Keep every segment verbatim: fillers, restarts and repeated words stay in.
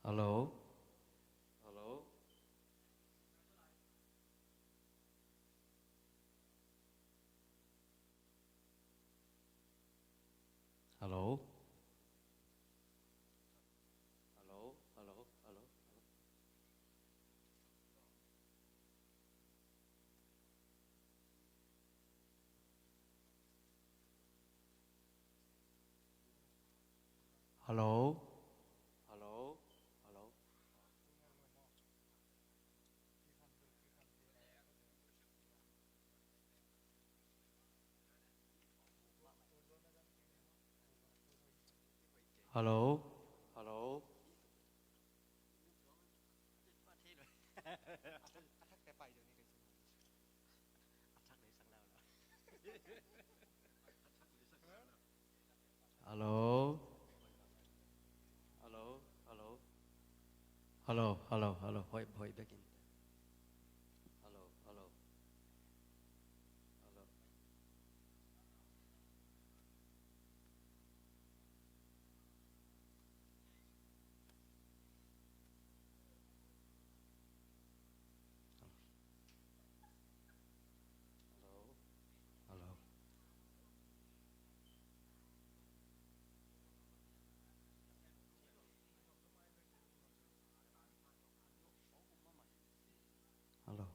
Hello? Hello? Hello? Hello? Hello? Hello? Hello? Hello? Hello? Hello? Hello? Hello? Hello? Hello? Hello? Hello? Hello? Hoih, hoih bekin. Hello? Hello? Hello? Hello? Hello? Hello?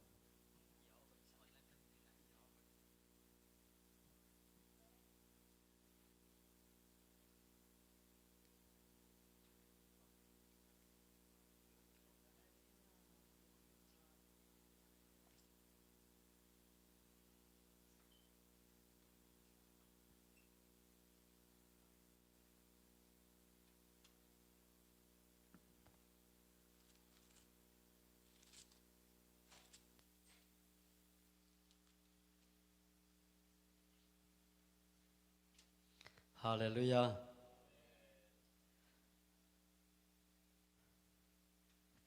Halleluiah.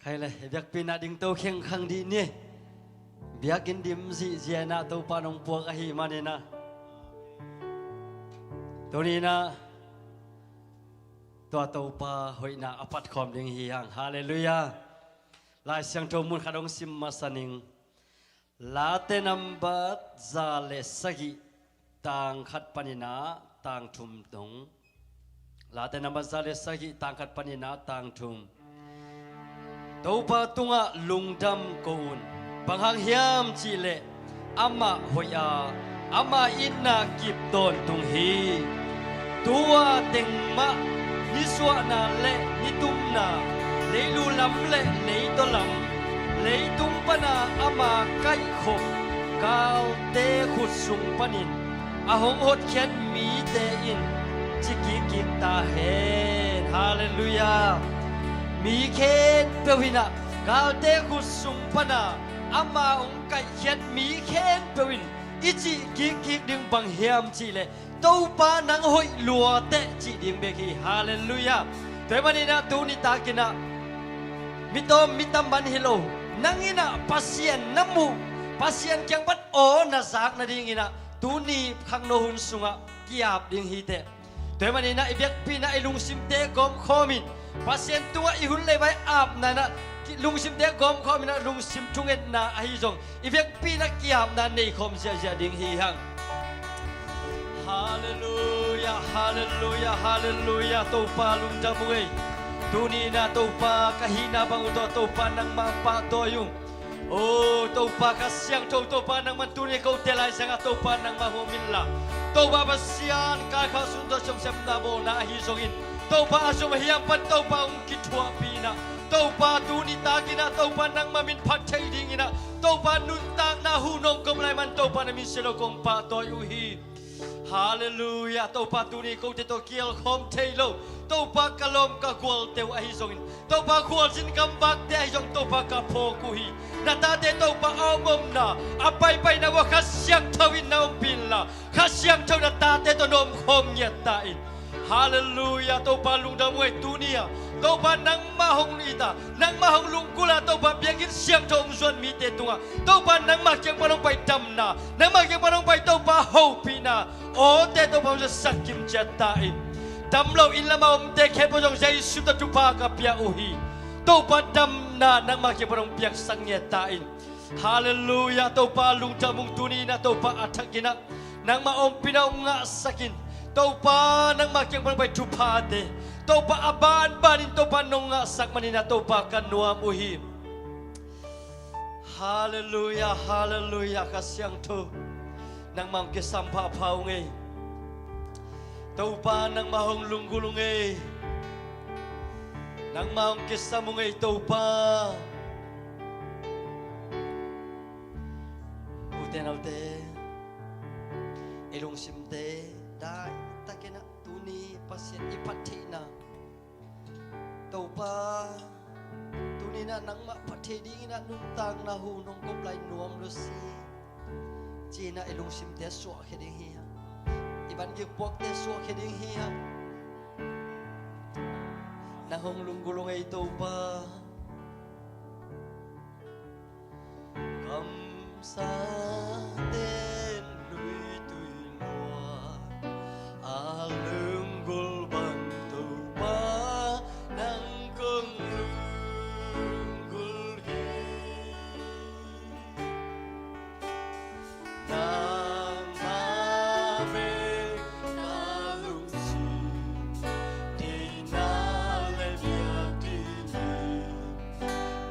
Khai le, i biakpi-in ah dingto khengkhang dih ni. Biakinn dim zihziah in ah Topa in hong puak ahih manin ah, tuni-in ah tua Topa hoihna a patkhawm ding hi hang. Halleluiah. Lai Siangtho mun khat hong sim masa ning. Late nambat za le sagih, tang khat panin ah tang thum dong. Late nambat za le sagih, tang khat panin ah tang thum. Topa tungah lungdam ko un. Bang hang hiam cih leh amah hoih a, ama itna kip tawntung hi. Tu-a teng mah nisuahna le nitumna, leilu lam le leitaw lam, leitung pana ama kaihkhop, galte khut sung panin a hong hotkhiat mite in ci kikkik ta hen. Halleluiah. Mi khempeuh in ah galte khut sung pana ama hong kaihkhiat mi khempeuh in i cih kikkik ding bang hiam cih leh, Topa nang hoih lua teh cih ding bek hi. Halleluiah. Tua ahih manin ah tuni takin ah mi tawm mi tam man hi lo, nang in ah Pasian na muh, Pasian kiang pan aw na zak nadingin ah tuni khangno hun sungah ki-ap ding hi teh. Tua ahih manin ah i biakpi-in ah i lungsimte gawmkhawm in, Pasian tungah i hun le vai apna in ah lungsimte gawmkhawm in ah lungsim thungetna ahi zong i biakpi-in ah ki-apna neikhawm ziahziah ding hi hang. Halleluiah, halleluiah, halleluiah. Topa lungdam ung ei. Tuni-in ah Topa ka hihna bang uh tawh Topa nangmah pahtawi ung. O Topa Kha Siangtho, Topa nangman tuni kote lai sangah Topa nangmah hong om inla, Topa Pasian kaikhak sung tawh siamsiamna bawlna ahi zongin, Topa a zum a hiam pan Topa hong kithuahpih in ah, Topa tuni takin ah Topa nangmah min phat thei dingin ah, Topa nuntakna huh nawngkawm lai man Topa na min sia lo kong pahtawi uh hi. Halleluiah. Topa tuni kote tawh kialkhawm thei lo, Topa ka lawm ka gualte uh ahi zongin, Topa khualzin gamvakte ahi zong Topa ka phawk uh hi. Na tate Topa a om omna, a paipaina uah Kha Siangtho in na ompih inla, Kha Siangtho in na tate tawh na omkhawm ngiat ta in. Halleluiah. Topa lungdam ung ei. Tuni-ah Topa nangmah hong it a, nangmah hong lungkul a, Topa biakinn siangtho hong zuan mite tungah Topa nangmah kiang pan hong pai damna, nangmah kiang pan hong pai Topa hopihna awte Topa hong zatsak kim ciat ta in. Dam lo inn lamah omte khempeuh zong Jesu tawh thupha ka pia uh hi. Topa damna nangmah kiang pan hong piaksak ngiat ta in. Halleluiah. Topa lungdam ung, tuni in ah Topa a thakin ah nangmah ompihna hong ngahsak in. Topa nangmah kiang pan hong pai thuphate Topa a banbanin Topa nong ngahsak manin ah Topa ka nuam uh hi. Halleluiah, halleluiah. Kha Siangtho, nangmah hong kisam phapha ung ei. Topa nangmah hong lunggulh ung ei. Nangmah hong kisam ung ei Topa. Ute naute, i lungsimte daitakin ah tuni Pasian i phat theihna, Topa, tuni in ah nangmah phat thei dingin ah nuntakna hun hong kop lai nuam lo si, ci-in ah i lungsimte suahkhia ding hi hang. I bangkik puakte suahkhia ding hi hang. Nang hong lunggulh ung ei Topa. Kamsaten luitui lua a lunggulh bang Topa nang kong lunggulh hi. Nangmah bek ka lungsim, deihna le biakinn in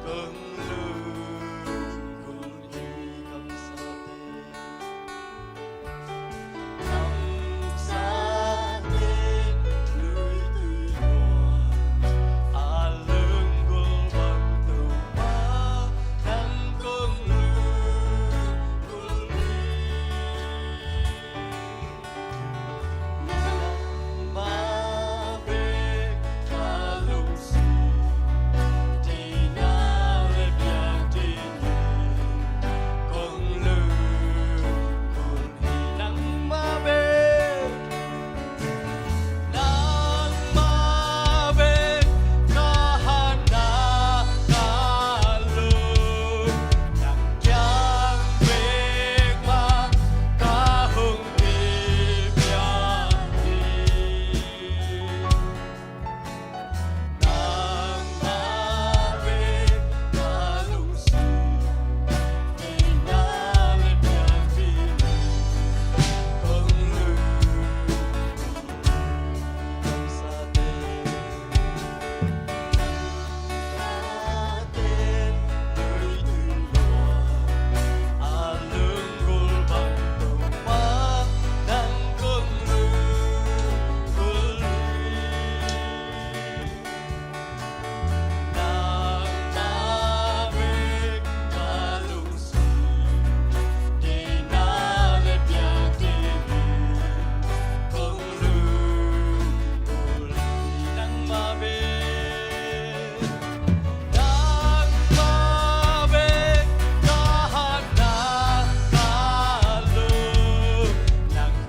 kong lunggulh hi. Kamsate, kamsate luitui lua a lunggulh bang Topa nang kong lunggulh hi. Nangmah bek ka hatna ka lung, nang kiang bek mah ka hong kipia hi. Nangmah bek ka lungsim, deihna le biakinn in kong lung.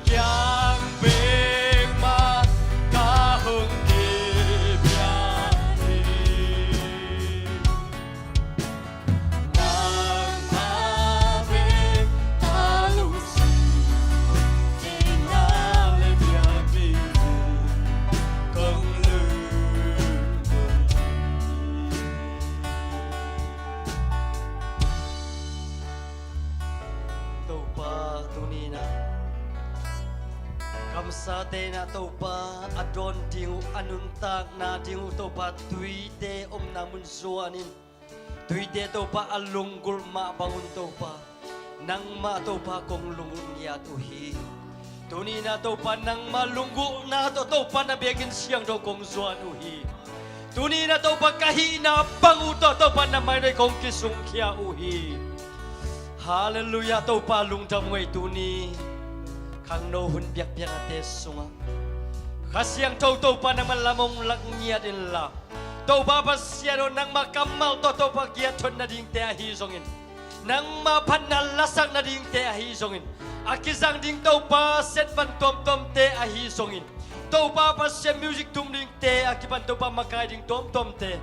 Kiang bek mah ka hong kipia hi. Nangmah bek ka lungsim, deihna le biakinn in kong lunggulh hi. Topa, tuni in ah kamsate in ah Topa a dawn ding uh, a nuntakna ding uh Topa, tuite omna mun zuan in, tuite Topa a lunggulh mah bangun Topa, nangmah Topa kong lunggulh ngiat uh hi. Tuni in ah Topa nangmah lunggulhna tawh Topa na biakinn siangtho kong zuan uh hi. Tuni in ah Topa ka hihna bang uh tawh Topa na mai dong kong kisungkhia uh hi. Halleluiah. Topa lungdam ung ei, tuni khangno hun biakpiaknate sungah Kha Siangtho Topa nangmah lam hong lak ngiat inla, Topa Pasian aw, nangmah kammal tawh Topa giat thot nadingte ahi zongin, nangmah phatna lasak nadingte ahi zongin, a kizang ding Topa setvan tuamtuamte ahi zongin, Topa Pasian music tum dingte a kipan Topa makai ding tuamtuamte,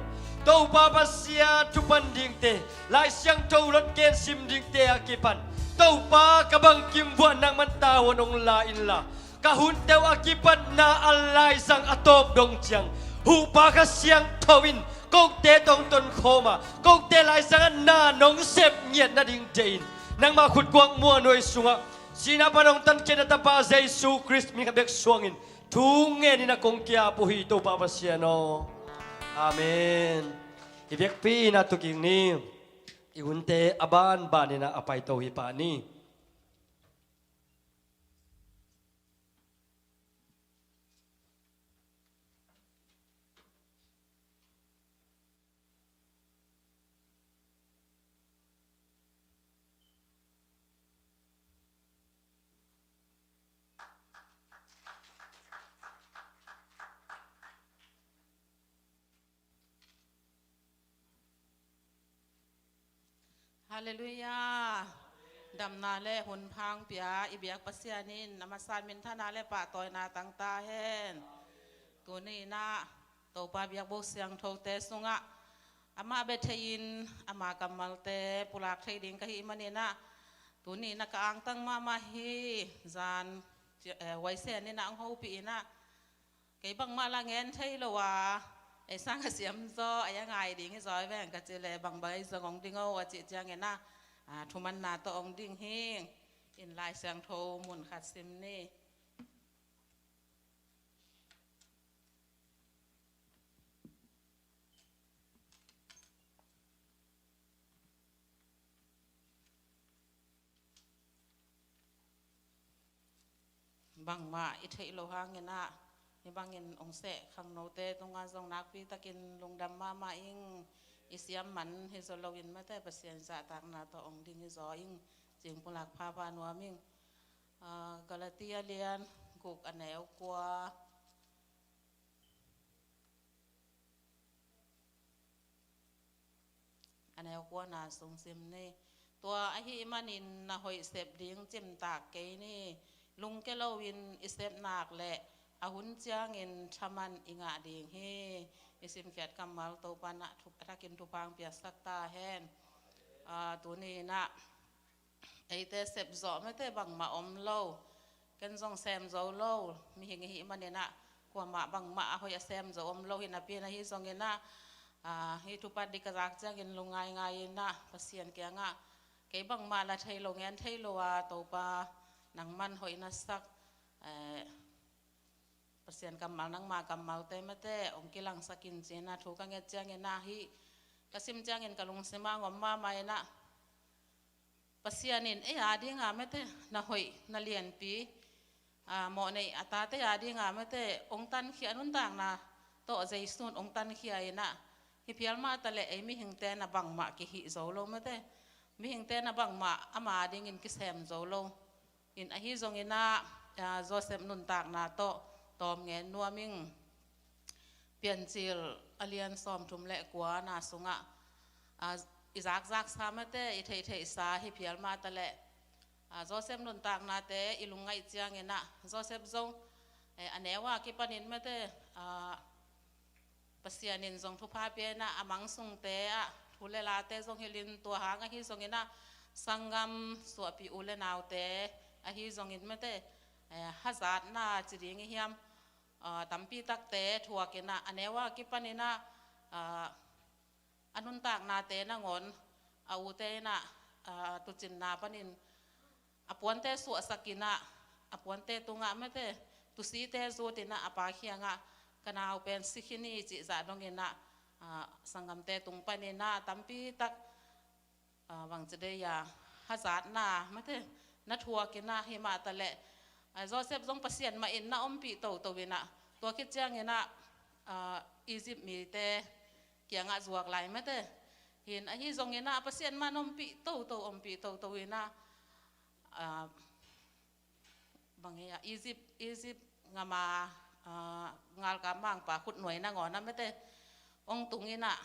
Topa Pasian thupan dingte, Lai Siangtho lotgen sim dingte a kipan Topa ka bangkim vuah nangman tavuan hong la inla, ka hunte uh a kipatna a laizang a tawp dong ciang, huhpa Kha Siangtho in Kote tawh hong tonkhawm a, kote Laisiangtho in na nong sep ngiat nading deih in, nangma khutkuang muanhuai sungah sihna pan hong tatkhiat na Tapa Jesu Khrist min khat bek suangin thu ngenin a kong ki-ap uh hi, Topa Pasian aw. Amen. I biakpi in a tu kik ni. I hunte a banban in a paito hi pah ni. Halleluiah. Damna le hunpha hong pia i biak Pasian in a masa in minthanna le pahtawina tang ta hen. Tuni in ah Topa biakbuk siangthote sungah amah bia thei-in ama kammalte pulak thei ding ka hih manin ah, tuni in ah ka angtang mahmah hi. Zan, eh, Huaisen in ah hong hopih in ah, kei bangmah lah ngen thei lo a, ei sang a siam zaw, ei a ngai ding hi zaw, ei veng ka cih leh, bangbang ei zong hong ding o a cih ciangin ah, a, thumanna tawh hong ding hi. In Lai Siangtho mun khat sim ni. Bangmah i theih loh hangin ah, hih bangin hong seh khangnote tungah zong nakpi takin lungdam mahmah ing. I siam man hi zaw loin mate, Pasian zahtakna tawh hong ding hi zaw ing. Cing pulak phapha nuam ing. Ah, Galatia lian guk, a neu kua. A neu kuana sung sim ni. Tua ahih manin na hoih sep ding cimtak kei ni. Lungkia loin i sep nak leh a hun ciangin thaman i ngah ding hi. I simkhiat kammal Topa in ah thu-, a thakin thupha hong piaksak ta hen. Ah, tuni in ah eite sep zawh mate bangmah om lo. Ken zong sem zo lo. Mihing i hih manin ah kuamah bangmah a hoih a sem zo om lo hi napi in, ahi zongin ah, ah, hih thupha dik ka zak ciangin lungngaingai in ah Pasian kiangah kei bangmah lah thei lo, ngen thei lo a, Topa nangman hoih na sak, eh, Pasian kammal, nangma kammalte mate hong kilangsak in ci-in ah thu ka nget ciangin ah, hih ka sim ciangin ka lungsim ah hong om mahmah in ah, Pasian in ei a dinga mate na hoih na lianpi, a, mawhnei a tate a dinga mate hong tankhia, a nuntakna tawh Jesu in hong tankhia in ah, hi phial mah ta leh ei mihingte na bangmah kihih zo lo mate. Mihingte na bangmah ama dingin kisem zo lo. In ahi zongin ah, a, Joseph nuntakna tawh tawm ngen nuam ing. Piancil a lian sawmthum le kuana sungah, a, i zakzaksa mate, i theihtheihsa hi phial mah ta leh, a, Joseph nuntaknate i lungngaih ciangin ah, Joseph zong, eh, a neu a kipanin mate, a, Pasian in zong thupha pia in ah, a mang sungte ah thu le late zong hilhin, tua hang ahi zongin ah sanggam suahpih u le naute ahi zongin mate, eh, hazatna ci ding i hiam, ah, tampi takte thuak in ah, a neu a kipanin ah, ah, a nuntaknate nangawn a ute in ah, ah, tuucinna panin a puante suahsak in ah, a puante tungah mate, tusite zut in ah, a pa kiangah ka nau pen si khin hi cih zah dongin ah, ah, sanggamte tung panin ah tampi tak, ah, bangci dei a, hazatna mate na thuak in ah, hi mah ta leh, ah, Joseph zong Pasian mah in na ompih toto in ah, tua khit ciangin ah, ah, Egypt mite kiangah zuak lai mate. Hin ahi zongin ah Pasian mah na ompih toto, ompih toto in ah, ah, bang hi a, Egypt, Egypt gam a, ah, galkap mangpa khutnuai nangawn ah mate hong tung in ah,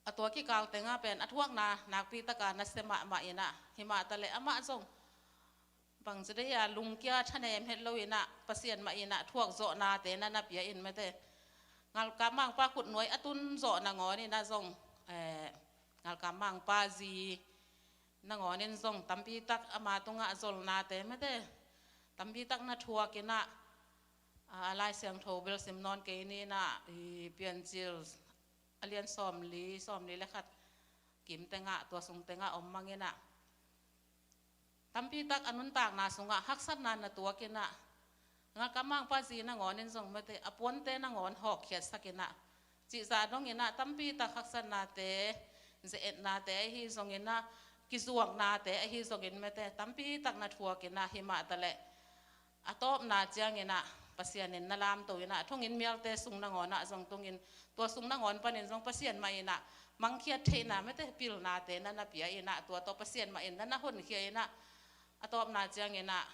a tua kikal tengah pen a thuakna nakpi taka nasia mahmah in ah, hi mah ta leh amah zong bangci dei a, lungkia thanem het lo in ah, Pasian mah in ah thuak zawhnate na na pia in mate. Galkap mangpa khutnuai a tun zawh nangawn in ah zong, eh, galkap mangpa zi nangawn in zong tampi tak ama tungah zolnate mate, tampi tak na thuak in ah, A, a Lai Siangtho bel sim nawn kei ni in ah, i Piancil a lian sawmli, sawmli le khat kim tengah, tua sung tengah om mang in ah, tampi tak a nuntakna sungah haksatna na tuak in ah, ngalkam mangpa zi nangawn in zong mate, a puante nangawn hawkkhiatsak in ah, cihzah dong in ah, tampi tak haksatnate, ze-etnate ahi zong in ah, kizuaknate ahi zongin mate, tampi tak na thuak in ah, himah taleh a tawpna ciang in ah, Pasian in na lamto in ah, thonginn mialte sung nangawn ah zong tung in, tua sung nangawn panin zong Pasian mah in ah mangkhiat theihna mate, pilnate na na pia in ah, tua tawh Pasian mah in na na honkhia in ah, a tawpna ciang in ah,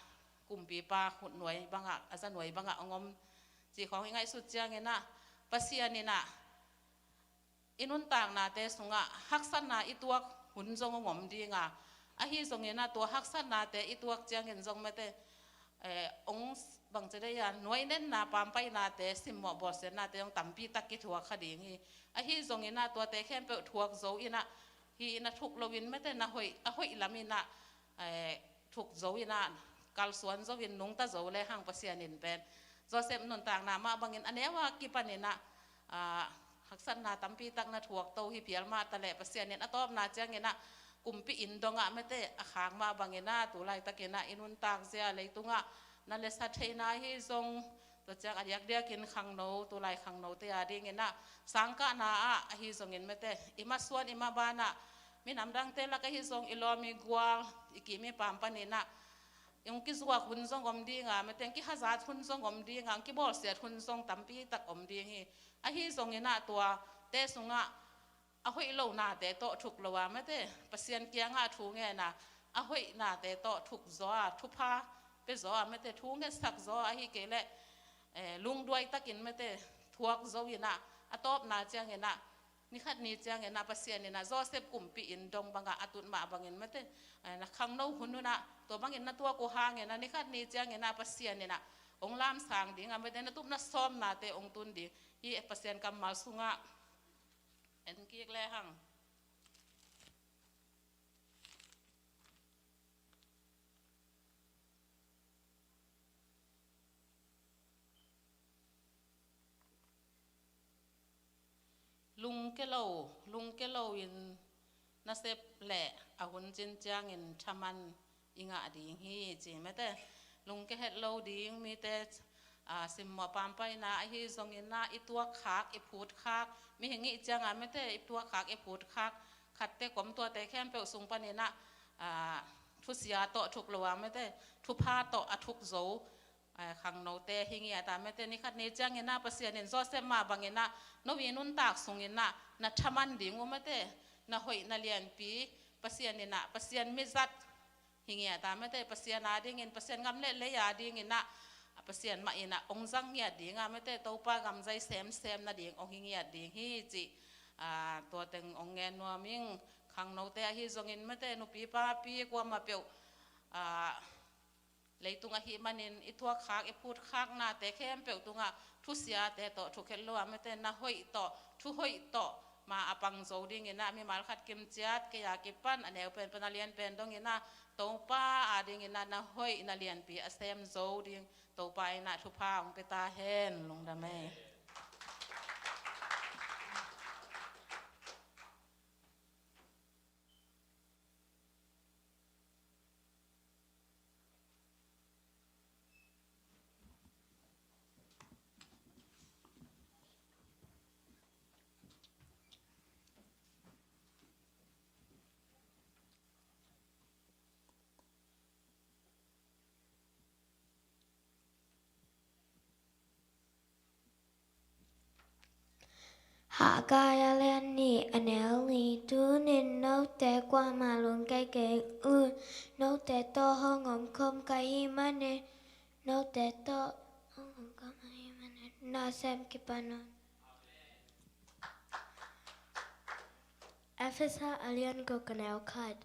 kumpipa khutnuai bangah, a zanuai bangah hong om cih khawng i ngaihsut ciang in ah, Pasian in ah i nuntaknate sungah haksatna i tuak hun zong hong om ding a, ahi zongin ah, tua haksatnate i tuak ciangin zong mate, eh, hong bangci dei a, nuainenna, pampainate, simmawh bawlsiatnate zong tampi tak kithuak kha ding hi. Ahi zongin ah, tuate khempeuh thuak zo in ah, hi in ah, thuk loin mate, na hoih, a hoih lam in ah, eh, thuk zo in ah, kalsuan zo in, nungta zo lehang, Pasian in pen Joseph nuntakna mah bangin a neu a kipan in ah, a, haksatna tampi tak na thuak to hi phial mah taleh, Pasian in a tawpna ciang in ah, kumpi inn dongah mate, a khak mah bang in ah, tu laitak in ah i nuntak zia leitungah na lesa theihna hi zong, tua ciang a diakdiakin khangno, tu lai khangnote a ding in ah, sangkahna ah ahi zongin mate, i masuan i maban ah, minam dangte lak ahi zong, i lawm i gual, i kim i pam panin ah, hong kizuak hun zong om ding a, mate, hong kihazat hun zong om ding a, hong kibawlsiat hun zong tampi tak om ding hi. Ahi zongin ah, tuate sungah a hoih lonate tawh thuk lo a, mate, Pasian kiangah thu ngen a, a hoihnate tawh thuk zaw a, thupha pia zaw a, mate, thu ngetsak zaw a, ahi kei leh, eh, lungduai takin, mate, thuak zo in ah, a tawpna ciang in ah, ni khat ni ciang in ah, Pasian in ah Joseph kumpi inn dong bangah a tut mah bangin, mate, eh, na khangno hun un ah tua bangin na tuak uh hang in ah, ni khat ni ciang in ah, Pasian in ah hong lamsang ding a, mate, na tup na sawmnate hong tun ding hi. Pasian kammal sungah en kik lehang. Lungke lo, lungke loin nasep leh a hun cin ciangin thaman i ngah ding hi, ci, mate. Lungke het lo ding, mite, a, simmawh pampaina ahi zongin ah, i tuakkhak, i phutkhak, mihing i hih ciang a, mate, i tuakkhak, i phutkhak, khatte kom, tuate khempeuh sung panin ah, a, thusia tawh thuk lo a, mate, thupha tawh a thuk zo, a, khangnote hi ngiat a, mate, ni khat ni ciangin ah Pasian in Joseph mah bangin ah, no i nuntak sungin ah na thaman ding uh, mate, na hoih na lianpi, Pasian in ah, Pasian mizat hi ngiat a, mate, Pasian a dingin, Pasian gam leh lei a dingin ah, Pasian mah in ah hong zang ngiat ding a, mate, Topa gam zai semsem nading hong hi ngiat ding hi, ci, a, tua teng hong ngen nuam ing. Khangnote ahi zongin, mate, nupi papi kuamah peuh, a, leitung ahih manin i tuakkhak, i phutkhaknate khempeuh tungah thusiate tawh thuk het lo a, mate, na hoih tawh, thu hoih tawh ma a pang zo dingin ah, mimal khat kim ciat, kei a kipan, a neu pen pan a lian pen dongin ah, Topa a dingin ah na hoih na lianpi a sem zo ding, Topa in ah thupha hong pia ta hen. Lungdam ei. Haggai a lian nih, a neu li. Tuni-in note kuamah lungkia kei un. Note tawh hong omkhawm ka hih manin, note tawh hong omkhawm ka hih manin, na sem kipan un. Efesa a lian guk, a neu khat.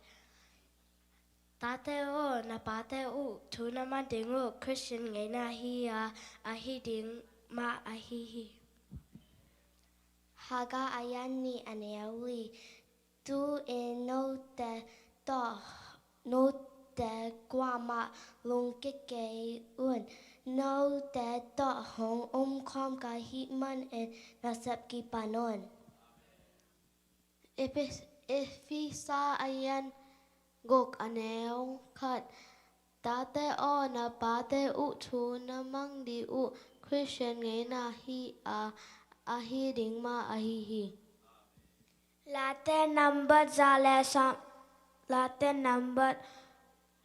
Tate aw, na pate uh thu na man ding uh Khristian ngeina hi a, ahi ding mah ahi hi. Haggai a lian nih, a neu li. Tu-in note tawh, no, Note kuamah lungkia kei un. Note tawh hong omkhawm ka hih manin na sep kei pan un. Efesa a lian guk a neu khat. Tate aw, na pate uh thu na mang ding uh Khristian ngeina hi a, ahi ding mah ahi hi. Late nambat za le sawm, Late nambat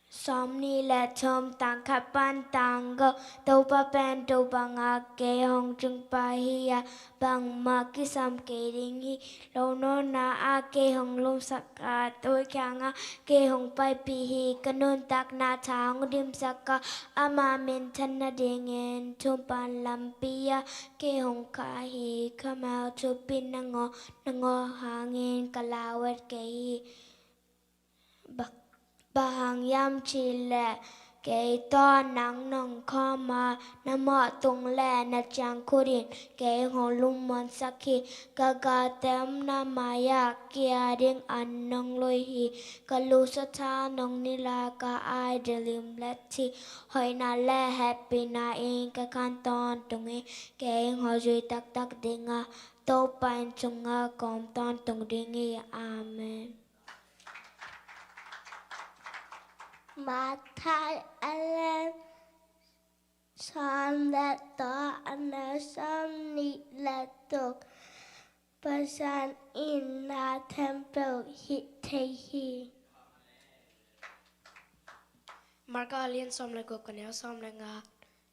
sawmnih le thum, tang khat pan tang guk. Topa pen tua banga kei hong cingpah hi a, bangmah kisam kei ding hi lo. Nuntakna ah kei hong lumsak a, tua kiangah kei hong paipih hi. Ka nuntakna tha hong dimsak a, ama minthan nadingin thumpan lampi ah kei hong khah hi. Kammal thupi nangawn, nangawn hangin ka lauhuai kei hi. Bang, bang hang hiam cih leh kei tawh nang nong khawm a, na mawh tung le na ciangkhut in kei hong lungmuansak hi. Ka gate omna mai-ah kia ding an nong lui hi. Ka lusa tha nong nilh a, ka ai dilim let hi. Hoihna le hehpihna in ka khan tawntung hi. Kei hong zui taktak ding a, Topa inn sungah ka om tawntung ding hi. Amen. Matthai a lian sawm le thum, a neu sawmnih le guk. Pasian in na khempeuh hilh thei hi. Marka a lian sawm le guk, a neu sawm le nga.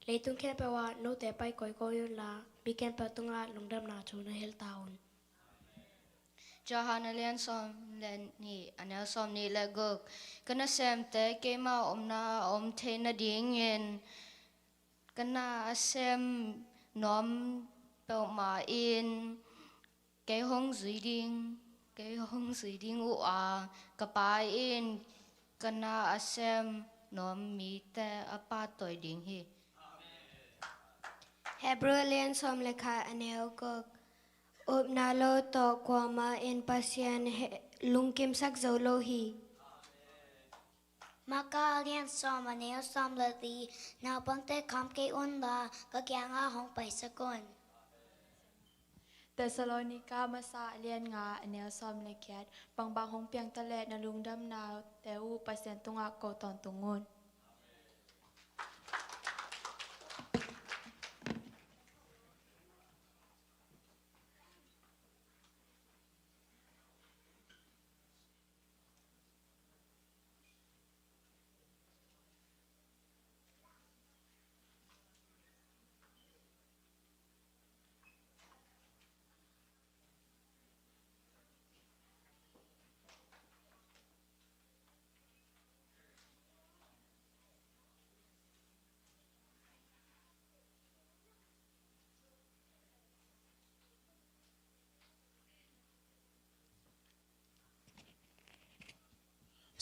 Leitung khempeuh ah note pai kawikawi unla, mi khempeuh tungah lungdamna thu na hil ta un. Johan a lian sawm le nih, a neu sawmnih le guk. Ka nasemte keima omna a om theih nadingin ka na a sem nuam peuhmah in kei hong zui ding, kei hong zui ding uh a, ka Pa in ka na a sem nuam mite a pahtawi ding hi. Hebru a lian sawm le khat, a neu guk. Upna lo tawh kuamah in Pasian he, lungkimsak zo lo hi. Marka a lian sawm, a neu sawm le li. Naupangte kham kei unla, ka kiangah hong paisak un. Thessalonika masa a lian nga, a neu sawm le giat. Bangbang hong piang ta leh na lungdamnate uh Pasian tungah ko tawntung un.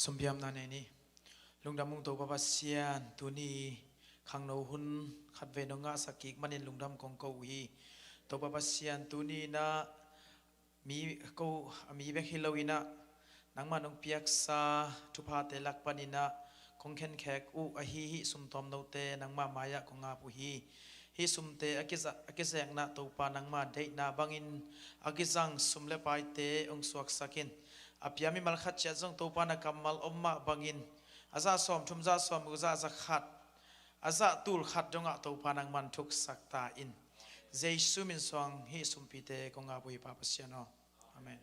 Sumpiamna nei ni. Lungdam ung Topa Pasian, tuni khangno hun khatvei nong ngahsak kik manin lungdam kong ko uh hi. Topa Pasian, tuni na mi ko, a mi bek hi loin ah nangmah nong piaksa thuphate lak panin ah kong khenkhek uh ahi hih sumtawm note nangmah mai-ah kong ap uh hi. Hih sumte a kiza-, a kizekna Topa nangmah deihna bangin a kizang sum le paite hong suaksak in. A pia mimal khat ciat zong Topa na kammal om mah bangin a zah sawmthum, zah sawmguk, zah zakhat, a zah tul khat dongah Topa nangman thuksak ta in. Jesu min suang hih sumpite kong ap uh hi Pa Pasian aw. Amen.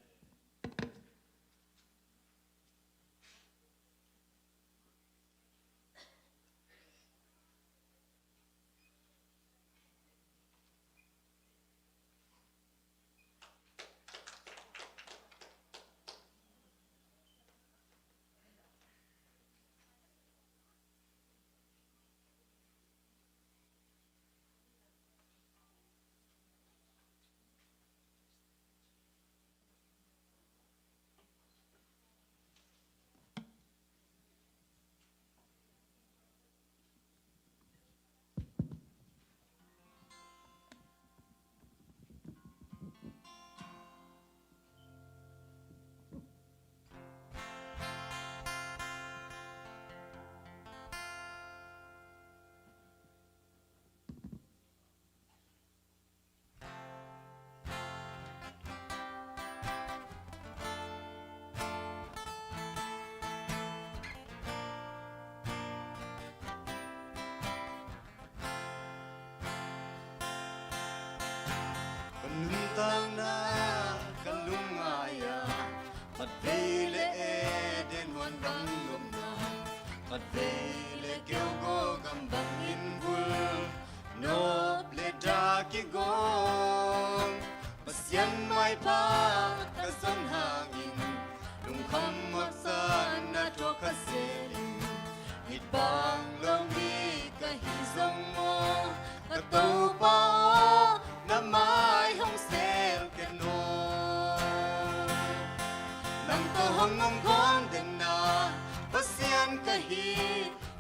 Maipha ka zon hangin lungkham mawhsa na thuak kha zel in, hih bang lo mi ka hih zong maw, ka Topa aw, na mai hong sel ken aw. Nang tawh hong om khawm den na Pasian ka hi,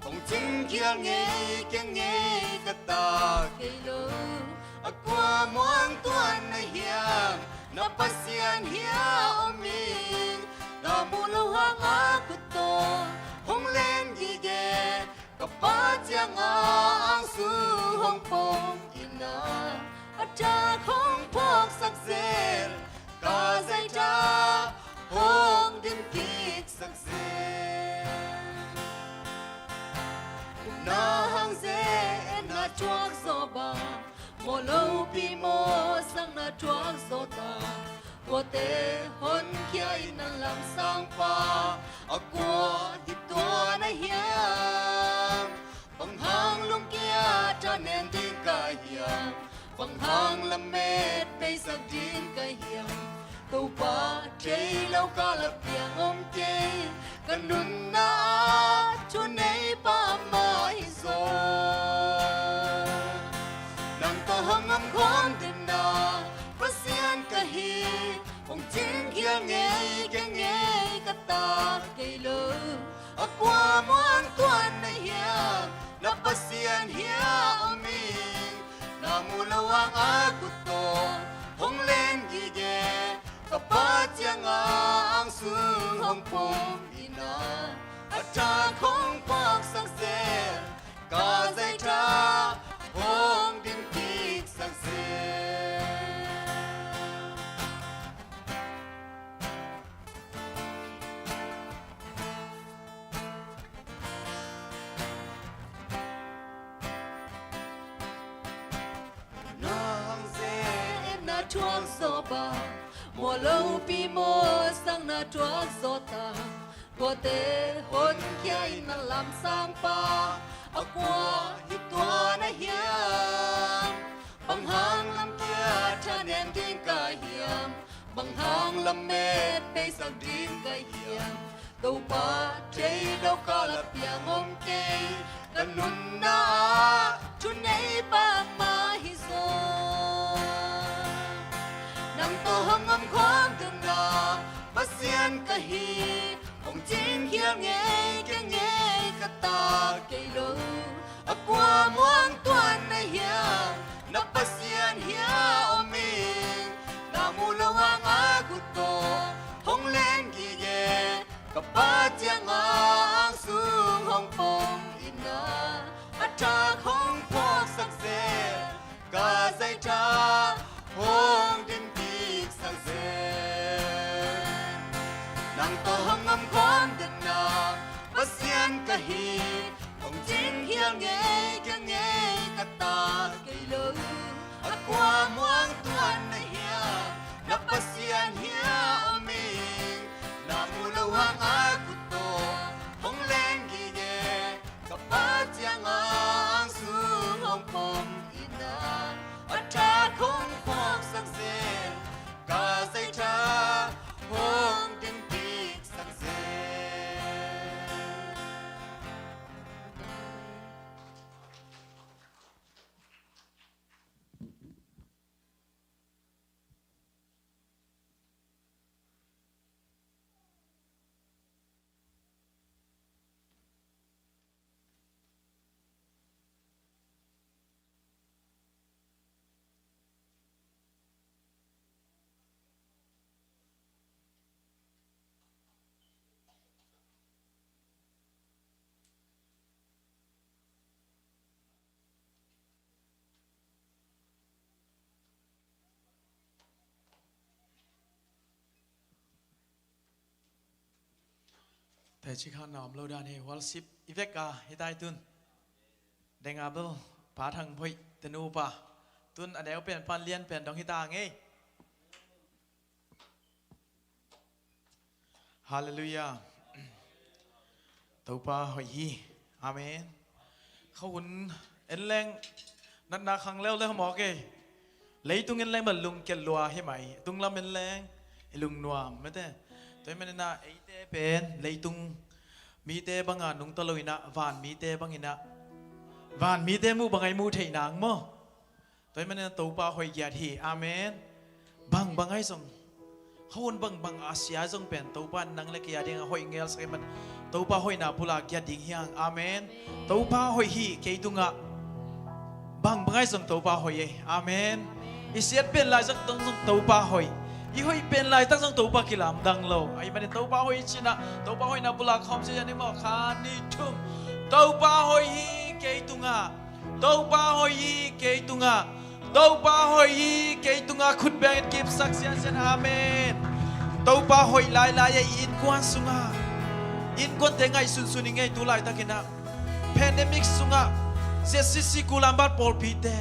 hong cingkhial ngei kei ngei ka ta kei lo. A kua muang tuan na hiam, na Pasian hia om ing? Na mu lo hang a khut tawh hong len gige, ka Pa ciang a angsu hong pom in a, a thak hong phawksak zel, ka zaitha hong dim kiksak zel. Na hang ze na thuak zaw bang, maw lopi maw sang na thuak zaw ta. Kuate honkhia in na lamsang pa, a kua hi tua na hiam? Bang hang lungkia thanem ding ka hiam? Bang hang lamet beisak ding ka hiam? Topa thei lo ka la piang om kei, ka nunna ah thuneipa mah hi zaw. Nang tawh hong om khawm den na Pasian ka hi, hong cingkhial ngei kei ngei ka ta kei lo. A kua muang tuan na hiam, na Pasian hia om ing? Na mu lo hang a khut tawh hong len gige, ka Pa ciang a angsu hong pom in a, a thak hong phawksak zel, ka zaitha hong dim kiksak zel. Na hang ze na thuak zaw bang, maw lopi maw sang na thuak zaw ta. Kuate honkhia in na lamsang pa, a kua hi tua na hiam? Bang hang lamkia thanem ding ka hiam? Bang hang lamet beisak ding ka hiam? Topa thei lo ka la piang om kei, ka nunna ah thuneipa mah hi zaw. Nang tawh hong om khawm den na Pasian ka hi, hong cingkhial ngei kei ngei ka ta kei lo. A kua muang tuan na hiam, na Pasian hia om ing? Na mu lo hang a khut tawh hong len gige, ka Pa ciang a angsu hong pom in a, a thak hong phawksak zel, ka zaitha hong dim kiksak zel. Nang tawh hong om khawm den na Pasian ka hi, hong cingkhial ngei kei ngei ka ta kei lo. A kua muang tuan na hiam, na Pasian hia om ing? Na mu lo hang a khut tawh hong len gige, ka Pa ciang a angsu hong pom in a, a thak hong phawksak zel, ka zaitha hong dim kiksak zel. Teci khan na om lo dan hi, worship i vek a hi tai tun. Deng a bel Pa Thang Phoih te nupa. Tun a neu pen pan lian pen dong hi ta ngei. Halleluiah. Topa hoih hi. Amen. Kha hun en leng natna khang leuleu mawk e. Leitung in leng bel lungkiat lua hi mai, tunglam in leng i lungnuam mete. Tua hi maninah eite pen leitung mite banga nungta lo inah van mite banginah, van mite muh banga i muh theih nang maw? Tua hi maninah Topa hoih giat hi. Amen. Bang bang ahi zong, hun bang bang a sia zong pen Topa nang le kei a dingah hoih ngelsak hi man. Topa hoihna pulak giat ding hiang. Amen. Topa hoih hi kei tungah. Bang bang ahi zong Topa hoih ei. Amen. I siat pen lai zong tong zong Topa hoih. I hoih pen laitak zong Topa kilamdang lo. Ahi manin Topa hoih cinah Topa hoihna pulak khawm sia ni maw? Khat, nih, thum. Topa hoih hi kei tungah. Topa hoih hi kei tungah. Topa hoih hi kei tungah. Khut bengin kipsak siansian. Amen. Topa hoih lailai ei innkuan sungah. Innkuante ngaihsunsun i ngei tu laitakinah pandemic sungah Z C C Kulambat pawlpite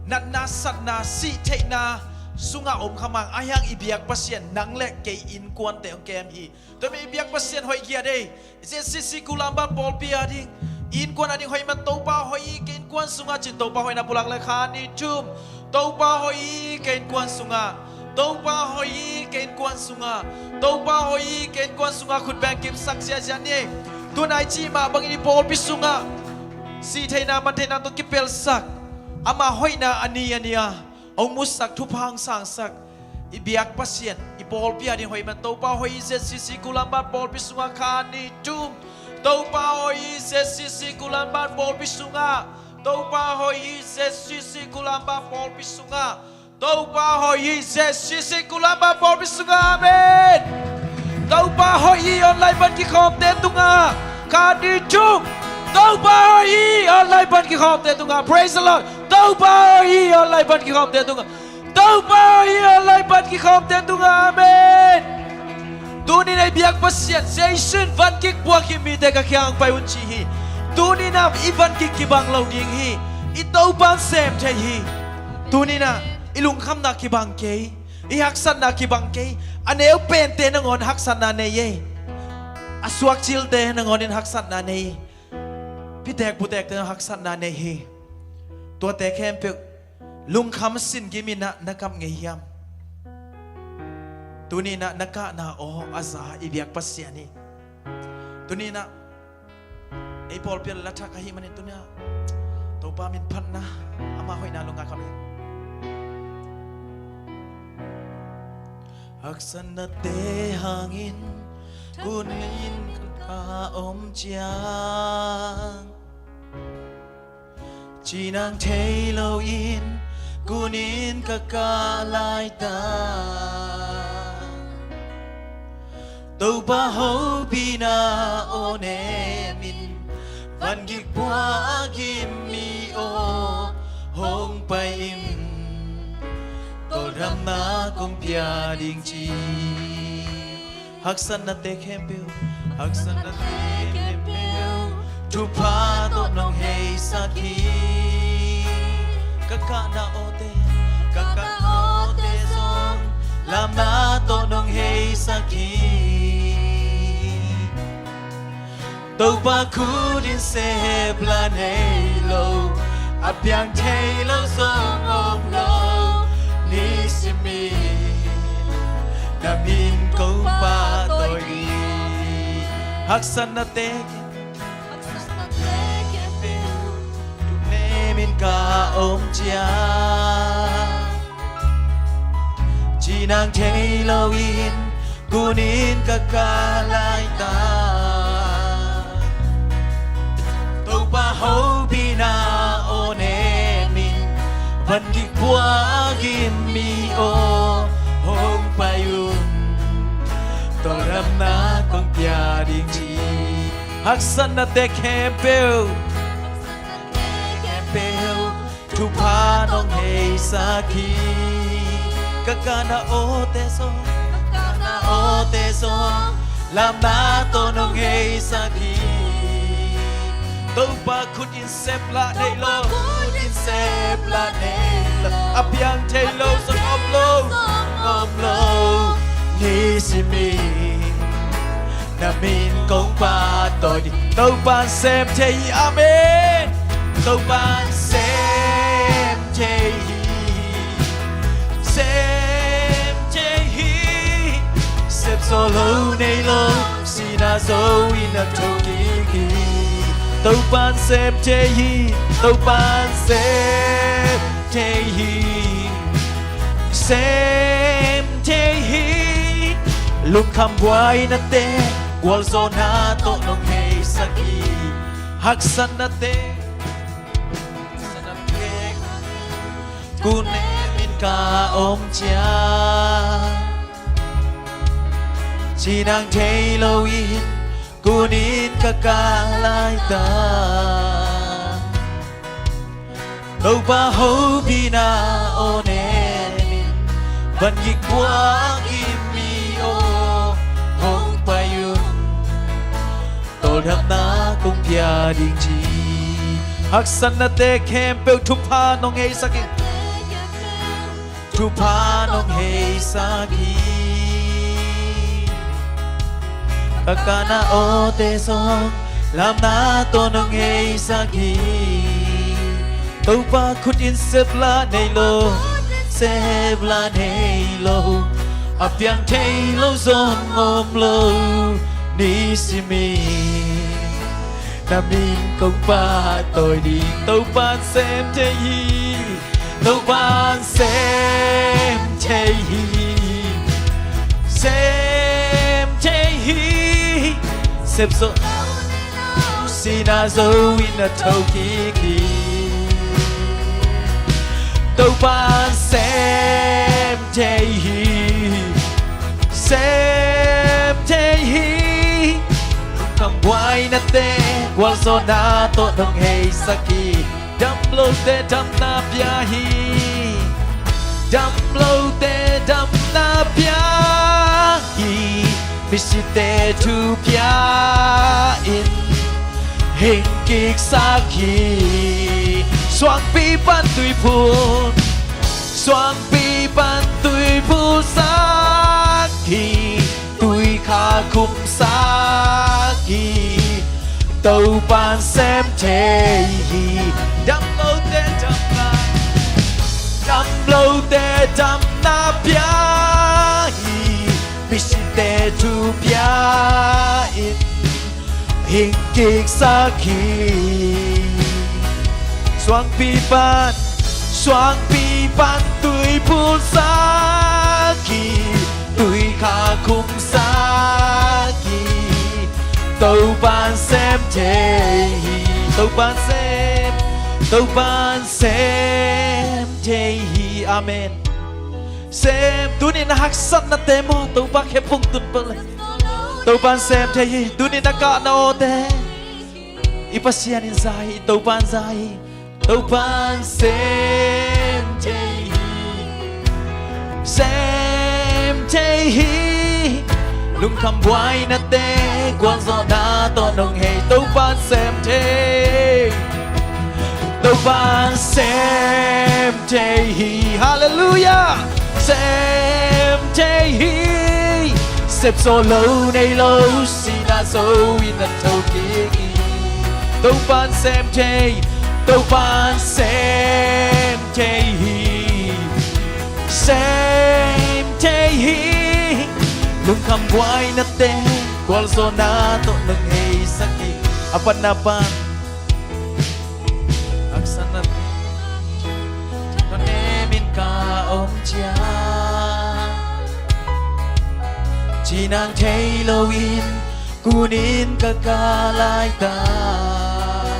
natna satna sih theihna sungah om kha mang. Ahi hang i biak Pasian nang le kei innkuante hong kem hi. Tua mi i biak Pasian hoih giat ei. Z C C Kulambat pawlpi a ding, innkuan a ding hoih man. Topa hoih hi kei innkuan sungah cin Topa hoihna pulak le khat, nih, thum. Topa hoih hi kei innkuan sungah. Topa hoih hi kei innkuan sungah. Topa hoih hi kei innkuan sungah. Khut beng kipsak siasia ni ei. Tunai cih mah bangin i pawlpi sungah sih theihna man theihna tawh kipelsak ama hoihna a ni a ni a hong musak, thupha hong sangsak i biak Pasian i pawlpi a ding hoih man. Topa hoih hi Z C C Kulambat pawlpi sungah. Khat, nih, thum. Topa hoih hi Z C C Kulambat pawlpi sungah. Topa hoih hi Z C C Kulambat pawlpi sungah. Topa hoih hi Z C C Kulambat pawlpi sungah. Amen. Topa hoih hi online pan kikhawmte tungah. Khat, nih, thum. Topa hoih hi online pan kikhawmte tungah. Praise the Lord. Topa hoih hi online pan kikhawmte tungah. Topa hoih hi online pan kikhawmte tungah. Amen. Tuninah i biak Pasian, Jesu in van kik puak hi, mite ka kiang pai un ci hi. Tuninah i van kik kibang lo ding hi. I Topa in sem thei hi. Tuninah i lungkhamna kibang kei, i haksatna kibang kei. A neu pente nangawn haksatna nei ei. A suakcilte nangawn in haksatna nei. Pitek putekte nangawn haksatna nei hi. Tuate khempeuh lungkham sin giminah na kap ngei hiam? Tuninah na kahna aw a za i biak Pasian hi. Tuninah ei pawlpi a lathak ahi manin tuninah Topa min phatna, ama hoihna lunga kap hi. Haksatnate hangin kunin ka om ciang, cinang thei loin kunin ka kah laitak, Topa hopihna aw nemin, van gik pua a gim mi aw hong pai in, tawldamna kong pia ding ci. Haksatnate khempeuh, haksatnate khempeuh thupha tawh nong heisak hi. Ka kahna awte, ka kahna awte zong lamna tawh nong heisak hi. Topa khut in sep la nei lo, a piang thei lo zong om lo. Nisimin na min kong pahtawi ding. Haksatnate, haksatnate khempeuh, tuk nemin ka om ciang, cinang thei loin kunin ka kah laitak, Topa hopihna aw nemin, van gik pua a gim mi aw hong pai un, tawldamna kong pia ding ci. Haksatnate khempeuh, haksatnate khempeuh thupha nong heisak hi. Ka kahna awte zong, ka kahna awte zong lamna tawh nong heisak hi. Topa khut in sep la nei lo, khut in sep la nei lo, a piang thei lo zong om lo, om lo. Nisimin na min kong pahtawi ding. Topa'n sem thei hi. Amen. Topa'n sem thei hi. Tawh lo nei lo, sihna zo in a tho kik hi. Topa'n sem thei hi, Topa'n sem thei hi, sem thei hi. Lungkham buainate, gualzawhna tawh nong heisak hi. Haksatnate, haksatnate, kun nemin ka om ciang, cinang thei lo in kunin ka kah laitak. Topa hopihna aw nemin, vangik puak gim mi aw hong pai un. Tawldamna kong pia ding ci. Haksatnate khempeuh thupha nong heisak hi. Thupha nong heisak hi. Ka kahna awte zong lamna tawh nong heisak hi. Topa khut in sep lah nei lo, sep lah nei lo, a piang thei lo zong om lo, nisimin na min kong pahtawi ding. Topa'n sem thei hi, Topa'n sem thei hi, sem thei hi. Sep zo, sihna zo in a tho kik hi. Topa'n sem thei hi, sem thei hi. Lungkham buainate, gualzawhna tawh nong heisak hi. Damlote damna pia hi, damlote damna pia hi. Misite thu pia in hing kiksak hi. Suangpi pan tuiphun, suangpi pan tuiphun sak hi. Tuikha khumsak hi. Topa'n sem thei hi. Damlote damna, damlote damna pia hi. Misite thu pia in hing kiksak hi. Suangpi pan, suangpi pan tuiphun sak hi. Tuikha khumsak hi. Topa'n sem thei hi. Topa'n sem, Topa'n sem thei hi. Amen. Sem, tuni-in a haksatnate maw, Topa khephung tun pah le. Topa'n sem thei hi. Tuni-in a kahna awte, i Pasian in za hi, Topa'n za hi. Topa'n sem thei hi, sem thei hi. Lungkham buainate, gualzawhna tawh nong hei. Topa'n sem thei, Topa'n sem thei hi. Halleluiah. Sem thei hi. Sep zo lo nei lo, sihna zo in a tho kik hi. Topa'n sem thei, Topa'n sem thei hi, sem thei hi. Lungkham buainate, gualzawhna tawh nong heisak hi. A panna pan, haksatnate, ka nemin ka om ciang, cinang thei lo in kunin ka kah laitak.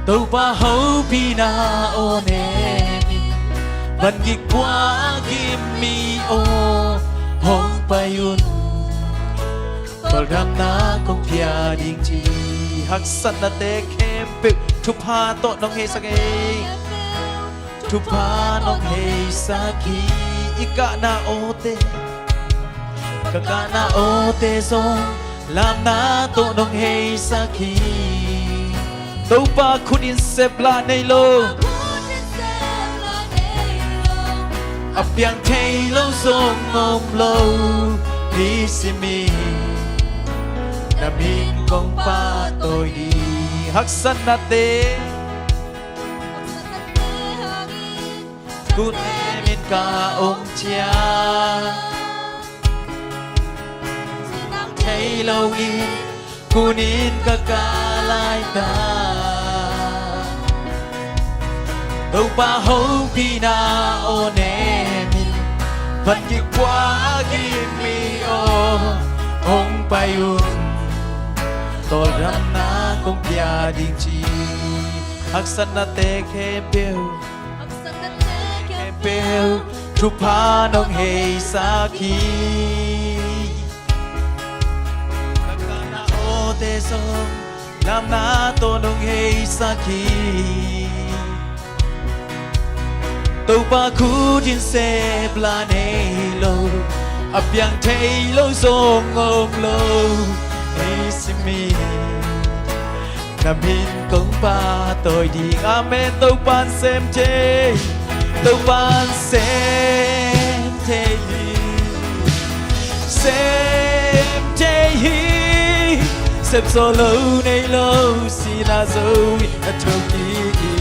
Topa hopihna aw nemin, vangik puak gim mi aw hong pai un. Tawldamna kong pia ding ci. Haksatnate khempeuh thupha tawh nong heisak hi. Thupha nong heisak hi. I kahna awte, ka kahna awte zong lamna tawh nong heisak hi. Topa khut in sep lah nei lo, a piang thei lo zong om lo, nisimin na min kong pahtawi ding. Haksatnate, kun nemin ka om ciang, lo in, kunin ka ka laitak. Topa hopihna aw nemin, van kik pua a gim mi aw, hong pai un, tawldamna kong pia ding ci. Haksatnate khempeuh, haksatnate khempeuh, thupha nong heisak hi. Ka kana awte zong, lamna tawh nong heisak hi. Topa khut in sep la nei lo, a piang thei lo zong om lo, ei simi. Na min kong pahtawi ding. Amen. Topa'n sem thei, Topa'n sem thei hi. Sem thei hi. Sep zawh lo nei lo, sihna zo in a thokik hi.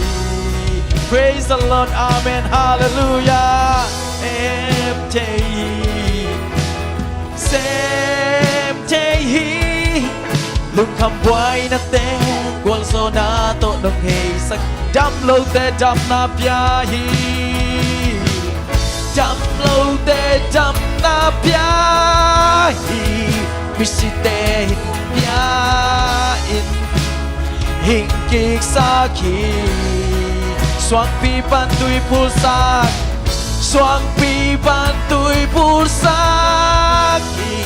Praise the Lord. Amen. Hallelujah. Sem thei hi. Sem thei hi. Lungkham buainate, gualzawhna tawh nong heisak. Damlote damna pia hi. Damlote damna pia hi. Misite hing pia in, hing kiksak hi. Suangpi pan tui phulsak, suangpi pan tui phulsak hi.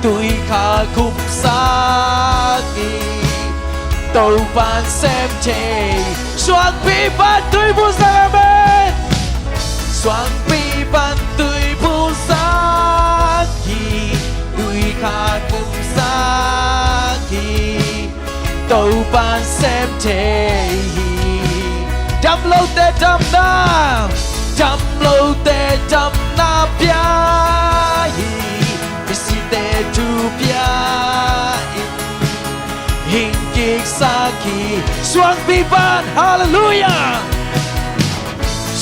Tui kha khumsak hi. Topa'n sem thei. Suangpi pan tui phulsak, amen. Suangpi pan tui phulsak hi. Tui kha khumsak hi. Topa'n sem thei hi. Damlote damna, damlote damna pia hi. Misite thu pia in, hing kiksak hi. Suangpi pan, hallelujah.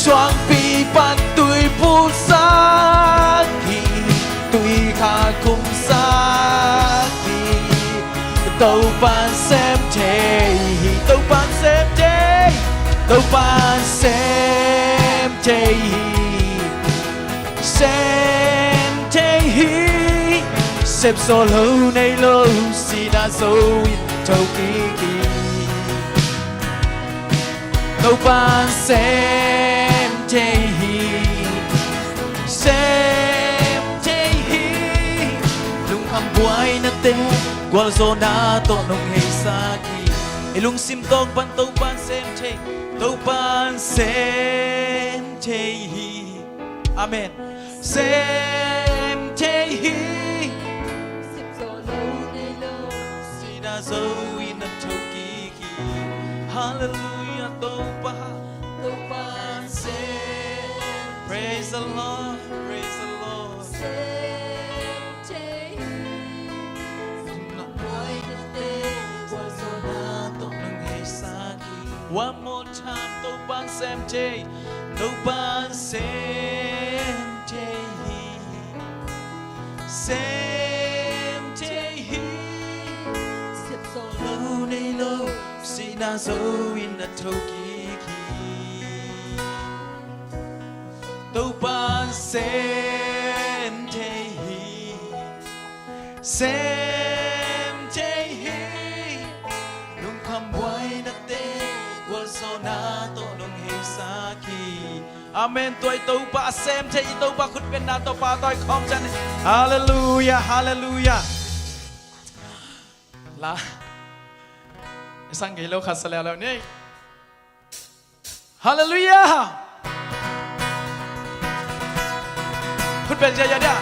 Suangpi pan tui phulsak hi. Tui kha khumsak hi. Topa'n sem thei hi. Topa'n sem thei. Topa'n sem thei hi. Sem thei hi. Sep zawh lo nei lo, sihna zo in thokik hi. Topa'n sem thei hi. Sem thei hi. Lungkham buainate, gualzawhna tawh nong heisak hi. I lungsim tawng pan Topa'n sem thei. Topa'n sem thei hi. Amen. Sem thei hi. Sihna zo in a thokik hi. Hallelujah, Topa. Topa'n sem. Praise the Lord, praise the Lord. Sem thei hi. Lungkham buainate, gualzawhna tawh nong heisak hi. One more time, Topa'n sem thei. Topa'n sem thei hi. Sem thei hi. Sep zawh lo nei lo, sihna zo in a thokik hi. Topa'n sem thei hi. Sem thei hi. Lungkham buainate, gualzawhna tawh nong heisak hi. Amen. Tua i Topa a sem thei i Topa khutbetna tawh pahtawi khawm ciat ni. Hallelujah, hallelujah. La, i sang kei lo khat sa leuleu ni. Hallelujah. Khutbet ziahziah dia.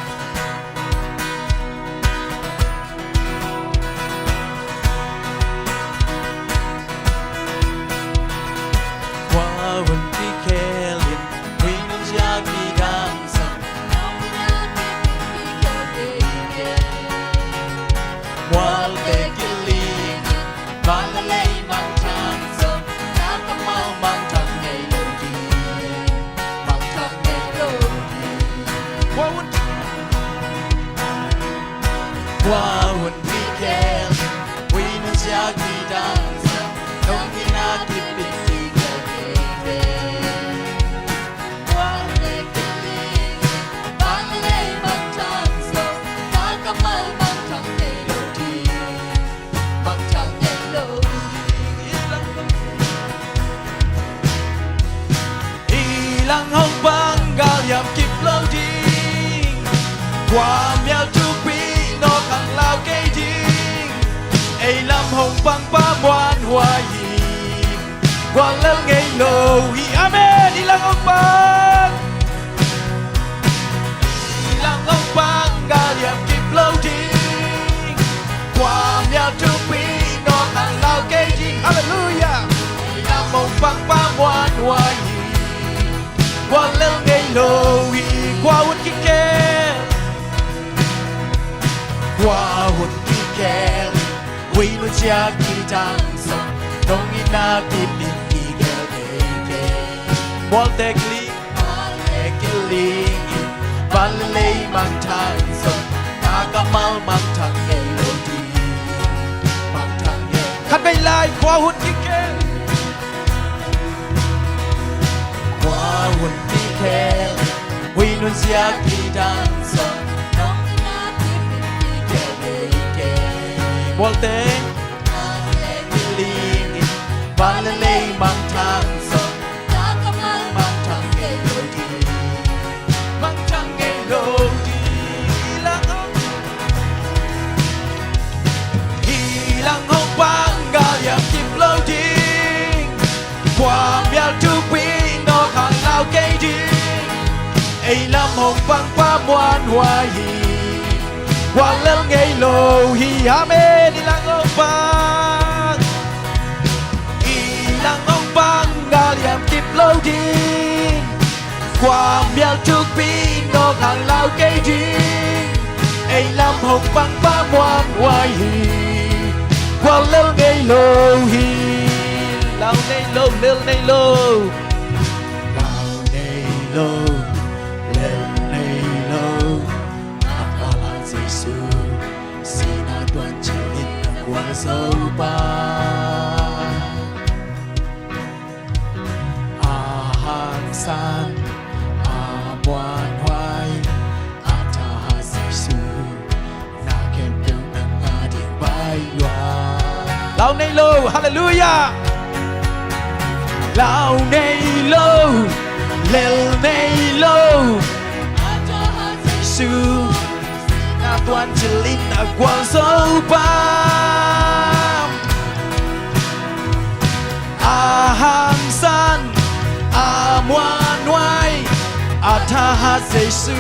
Kua hun kikhel in, huih nunzia kidang zong, mualte kiling in, van le lei mangthang zong, na kammal mangthang ngei lo ding, mangthang ngei lo ding. Kua hun, kua hun kikel, ui nunsia kidang zong nong in a kip in kikel kei kei. Buang le kiling, bang lei bang thang zong, na kammal bang thang ngei lo ding, bang thang ngei lo ding. I lang hong pang gal yam kip lo ding. Kua mial thupi nawk hang lau kei ding. Ei lam hong pang pa muanhuai hi. Gual lel ngei lo hi. Amen. I lang hong pang. I lang hong pang gal yam kip lo ding. Kua mial thupi nawk hang lau kei ding. Halleluiah. Ei lam hong pang pa muanhuai hi. Gual lel ngei lo hi. Kua hun kikel. Kua hun kikel. Ui nunsia kidang zong nong in a kip in kikel kei kei. Mual te kiling, mual te kiling in, bang lei bang thang zong, na kammal bang thang ngei lo ding, bang thang ngei. Khat vei lai, kua hun kikel. Kua hun kikel, ui nunsia kidang zong, nong in a kip in kikel kei kei. Mual te kiling in, bang lei bang thang zong, na kammal bang thang ngei lo ding, bang thang ngei lo ding. I lang hong, i lang hong pang gal yam kip lo ding. Kua mial thupi nawk hang lau kei ding. Ei lam hong pang pa muanhuai hi. Gual lel ngei lo hi. Amen. I lang hong pang, i lang hong pang gal yam kip lo ding. Kua mial thupi nawk hang lau kei ding. Ei lam hong pang pa muanhuai hi. Gual lel ngei lo hi. Lau ngei lo, lel ngei lo. Lau ngei lo, lel ngei lo. A galhang Jesu, sihna tuancil in a gualzo pa. A hangsan, a muanhuai, a thahat Jesu, na khempeuh nang a ding baih lua. Lau ngei lo, halleluiah. Lau ngei lo, lel ngei lo. A thahat Jesu, sihna tuancil in a gualzo pa. A hangsan, a muanhuai, a thahat Jesu,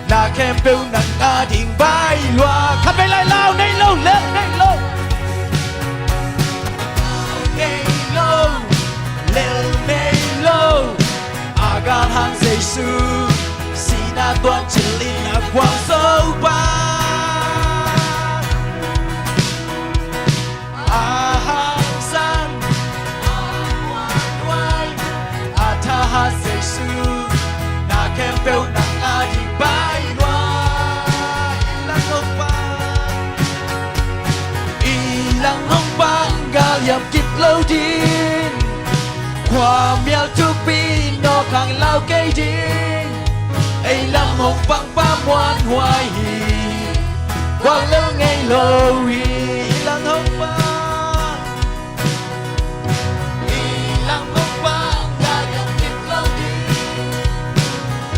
na khempeuh nang a ding baih lua. Khat vei lai, lau ngei lo, lel ngei lo. Ngei lo, lel ngei lo. A galhang Jesu, sihna tuancil in a gualzo pa. A hangsan, a muanhuai, a thahat Jesu, na khempeuh nang a ding baih lua. I lang hong pang, i lang hong pang gal yam kip lo ding. Kua mial thupi nawk hang lau kei ding. Ei lam hong pang pa muanhuai hi. Gual lel ngei lo hi. I lang hong pang, i lang hong pang gal yam kip lo ding.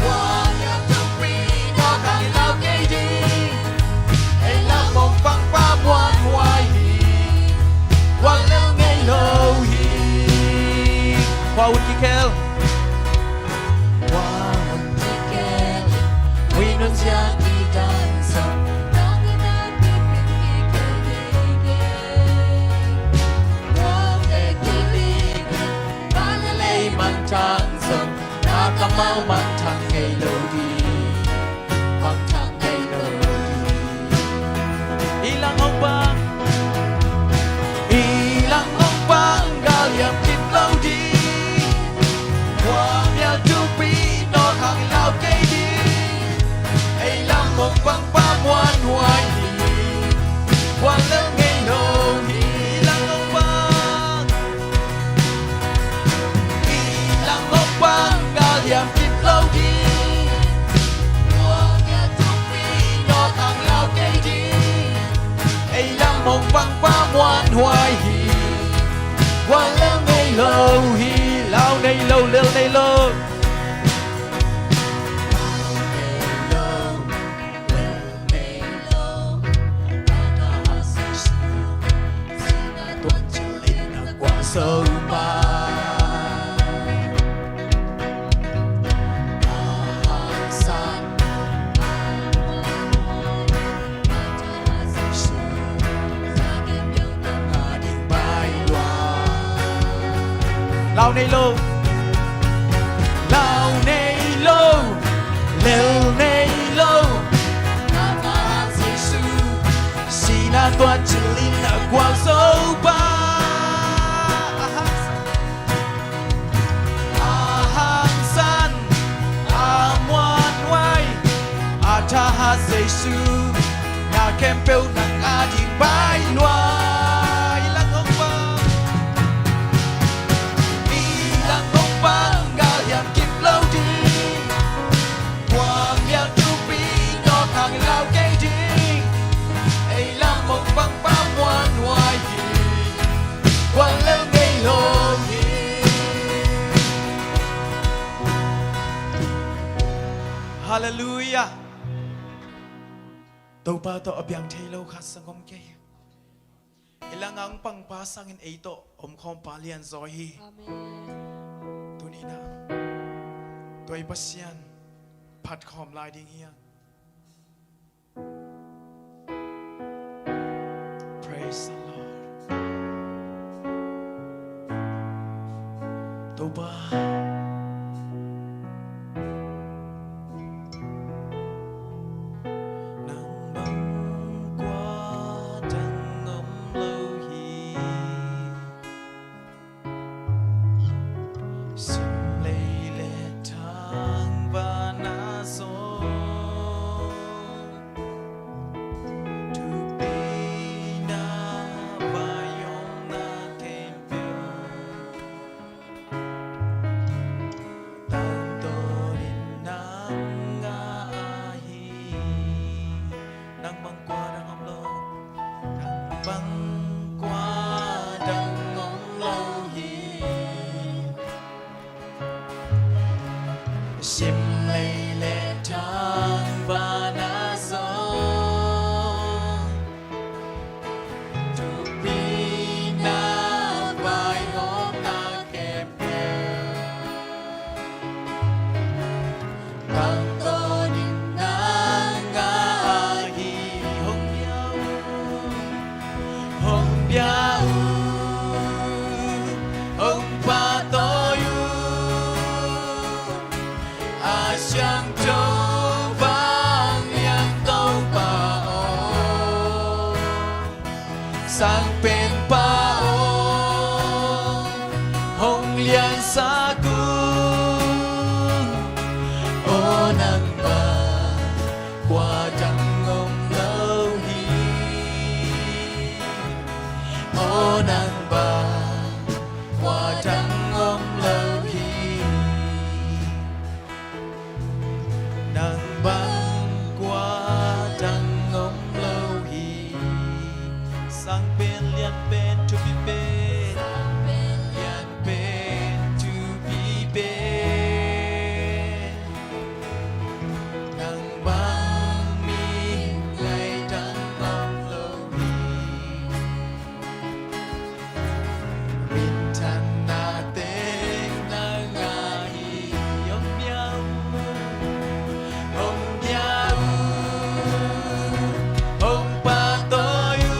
Kua mial thupi nawk hang lau kei ding. Ei lam hong pang pa muanhuai hi. Gual lel ngei lo hi. Kua hun kikel. Kua hun kikel. Ui nunsia kidang zong, nong in a kip in kikel kei kei. Kua te kiling in, bang lei bang thang zong, na kammal bang thang ngei lo ding. Bang thang ngei lo ding. I lang hong pang, i lang hong pang gal yam kip lo ding. Kua mial thupi nawk hang lau kei ding. Ei lam hong pang pa muanhuai hi. Kuan lel ngei lo hi, i lang hong pang. I lang hong pang, galhiam kip lo ding. Tua ngiat thupi, nawt hang lau kei ding. Ei lam hong pang pa muanhuai hi. Kuan lel ngei lo hi, lau nei lo, lel nei lo. Lau nei lo. Lau nei lo. Lel nei lo. Jesu. Sihna tuan cilin a gualzo pa. A hangsan, a muanhuai, a thahat Jesu, na khempeuh nang ading pai lua. I lang hong pang. I lang hong pang, galhiam kip lo ding. Kuan ngiat thupi, nawt hang lau kei ding. Ei lam hong pang pa muanhuai hi. Kuan lel ngei lo hi. Halleluiah. Topa tawh a piang thei lo khat zong om kei. Hi lang a hong pangpa sangin ei tawh omkhawm pa lianzaw hi. Amen. Tuni-in ah tua i Pasian phat khawm lai ding hi hang. Praise the Lord. Topa. Nang bang kua dang om lo hi. Sim lei le thangvahna zong, thupina vaihawmna khempeuh, tangtawnin nang a hi. Nang bang kua dang om lo, nang bang kua dang om lo hi. Sim lei le thangvahna zong, thupina vaihawmna khempeuh, tangtawnin nang a hi. Hong pia un, hong pia un, hong pahtawi un. A siangtho vanglian Topa aw, Sang Penpa aw, hong liansak un. Aw nang bang kua dang om lo hi. Aw nang bang kua dang om lo hi. Nang bang kua dang om lo hi. Sang Pen, Lian Pen, Thupi Pen. Sang Pen, Lian Pen, Thupi Pen. Nang bang mihing ngaihdan om lo hi. Minthanna teng nang a hi. Hong pia un, hong pia un, hong pahtawi un.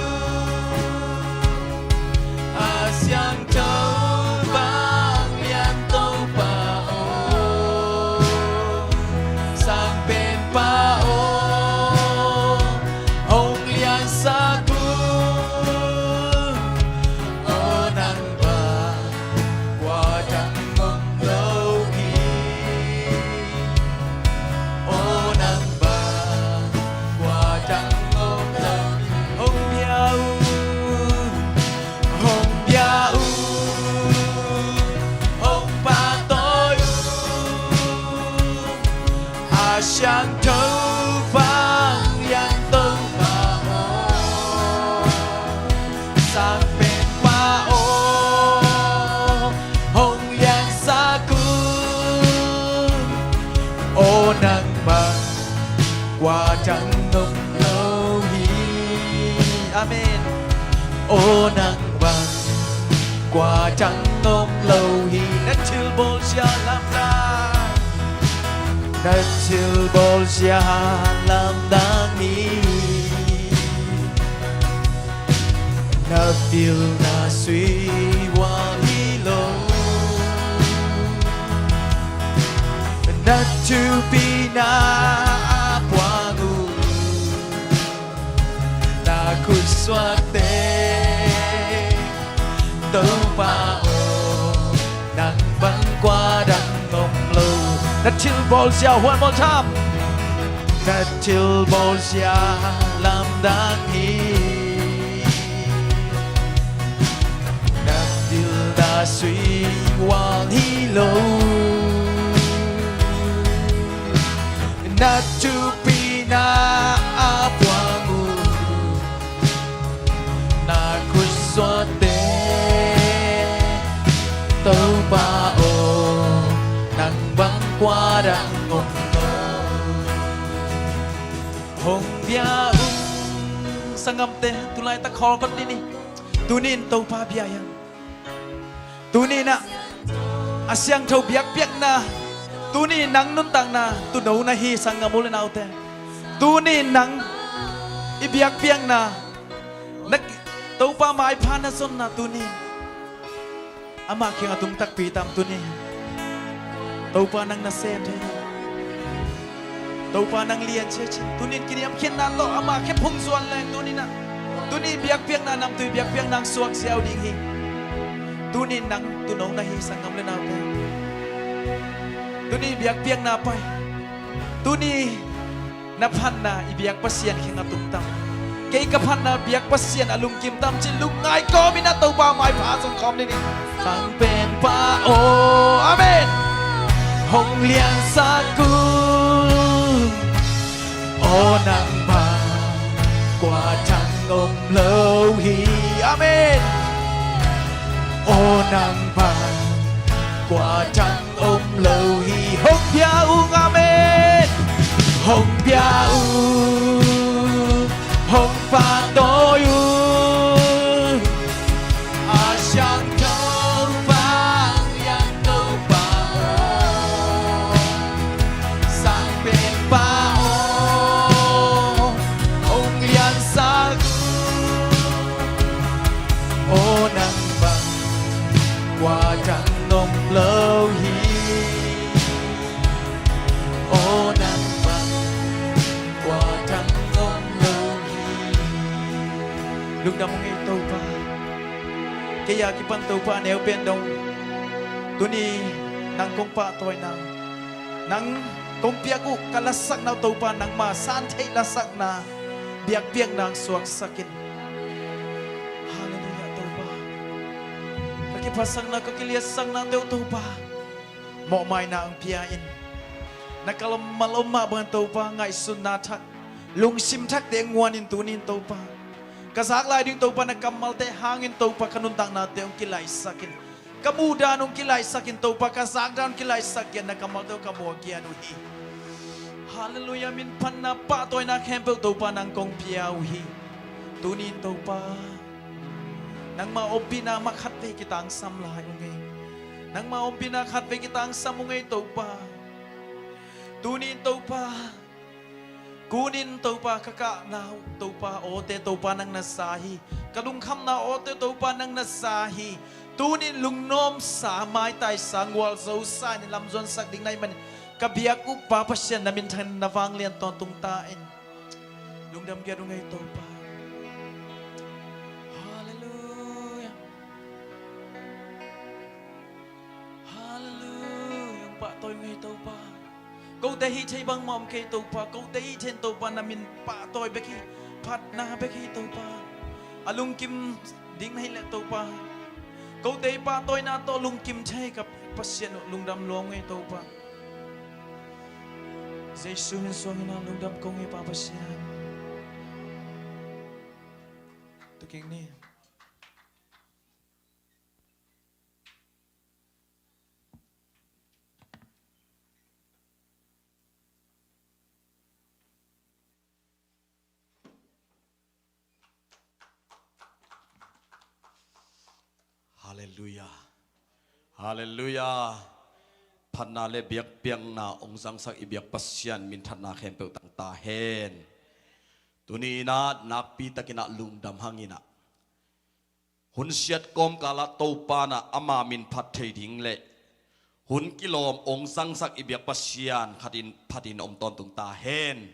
Om lo hi. Amen. Aw nang bang kua dang om lo hi. Na thilbawlzia lamdang, na thilbawlzia lamdang hi. Na pilna sui ual hi lo. Na thupina a puang uh, na khutsuakte, Topa aw, nang bang kua dang om lo. Na thilbawlzia, one more time. Na thilbawlzia lamdang hi. Na pilna sui ual hi lo. Na thupina a puang uh, na khutsuakte, Topa aw, nang bang kua dang om lo. Hong bia ung. Sanggamte, tulaitak khawlkhat ni ni. Tuni in Topa bia hi hang. Tuni in ah a siangtho biakpiakna, tuni in nang nuntakna tuuno na hi, sanggam u le naute. Tuni in nang i biakpiakna, na Topa maipha na zonna tuni in amah kiang a tung takpi tam tuni. Topa nang na sem thei. Topa nang lian ciaci. Tuni in kiniamkhiatna tawh amah khe phung zuan leng tuni in ah, tuni biakpiakna namtui biakpiakna ang suak ziau ding hi. Tuni in nang tuuno na hi, sanggam le naute. Tuni biakpiakna pai. Tuni na phatna i biak Pasian kiang a tung tam? Kei ka phatna biak Pasian a lungkim tam ci lungngai kawmin a Topa maipha zong kawm ni ni. Sang pen Pa aw, amen. Hong liansak un. Aw nang bang kua dang om lo hi. Amen. Aw nang bang kua dang om lo hi. Hong bia ung, amen. Hong bia ung. Hong pahtawi ung. A siangtho vang lian Topa aw. Sang pen Pa aw, hong liansak un. Aw nang bang kua dang om lo hi. Aw nang bang kua dang om lo hi. Lungdam ung ei Topa. Kei a kipan Topa a neu pen dong, tuni nang kong pahtawina, nang kong piak uh ka lasakna uh Topa, nangma santheih lasakna biakpiakna ang suaksak in. Halleluiah Topa. Ka kiphatsakna, ka kiliatsaknate uh Topa, mawhmaina ang pia in. Na kammal om mah bangin Topa, ngaihsutna thak, lungsim thakte nguan in tuni in Topa. Ka zak lai ding Topa, na kammalte hangin Topa ka nuntaknate hong kilaihsak in. Ka muhdan hong kilaihsak in Topa, ka zakdan hong kilaihsak in, na kammalte uh ka muak kian uh hi. Halleluiah, minphatna pahtawina khempeuh Topa nang kong pia uh hi. Tuni in Topa, nangma ompihna mah khatvei kitangsam lai ung ei. Nangma ompihna khatvei kitangsam ung ei Topa. Tuni in Topa, kunin Topa ka kahna uh Topa awte Topa nang na za hi. Ka lungkhamna awte Topa nang na za hi. Tunin lungnuamsa, maitaisa, ngualzosa in lamzuansak ding na hih manin ka biak uh Pa Pasian na minthan na vanglian tawntung ta in. Lungdam giat ung ei Topa. Halleluiah. Halleluiah. Hong pahtawi ung ei Topa. Kote hih thei bangmah om kei Topa. Kote hih thei in Topa na min pahtawi bek hi. Phatna bek hi Topa. A lungkim ding na hih leh Topa, kote i pahtawina tawh lungkim thei ka Pasian uh, lungdam lua ung ei Topa. Jesu min suang in a lungdam kong ei Pa Pasian. Tukik ni. Halleluiah. Halleluiah. Phatna le biakpiakna hong zangsak i biak Pasian minthanna khempeuh tang ta hen. Tuni in ah nakpi takin ah lungdam hangin ah hun siat kawmkal ah Topa in ah ama min phat thei ding le hun kilawm hong zangsak i biak Pasian khat in phatin om tawntung ta hen.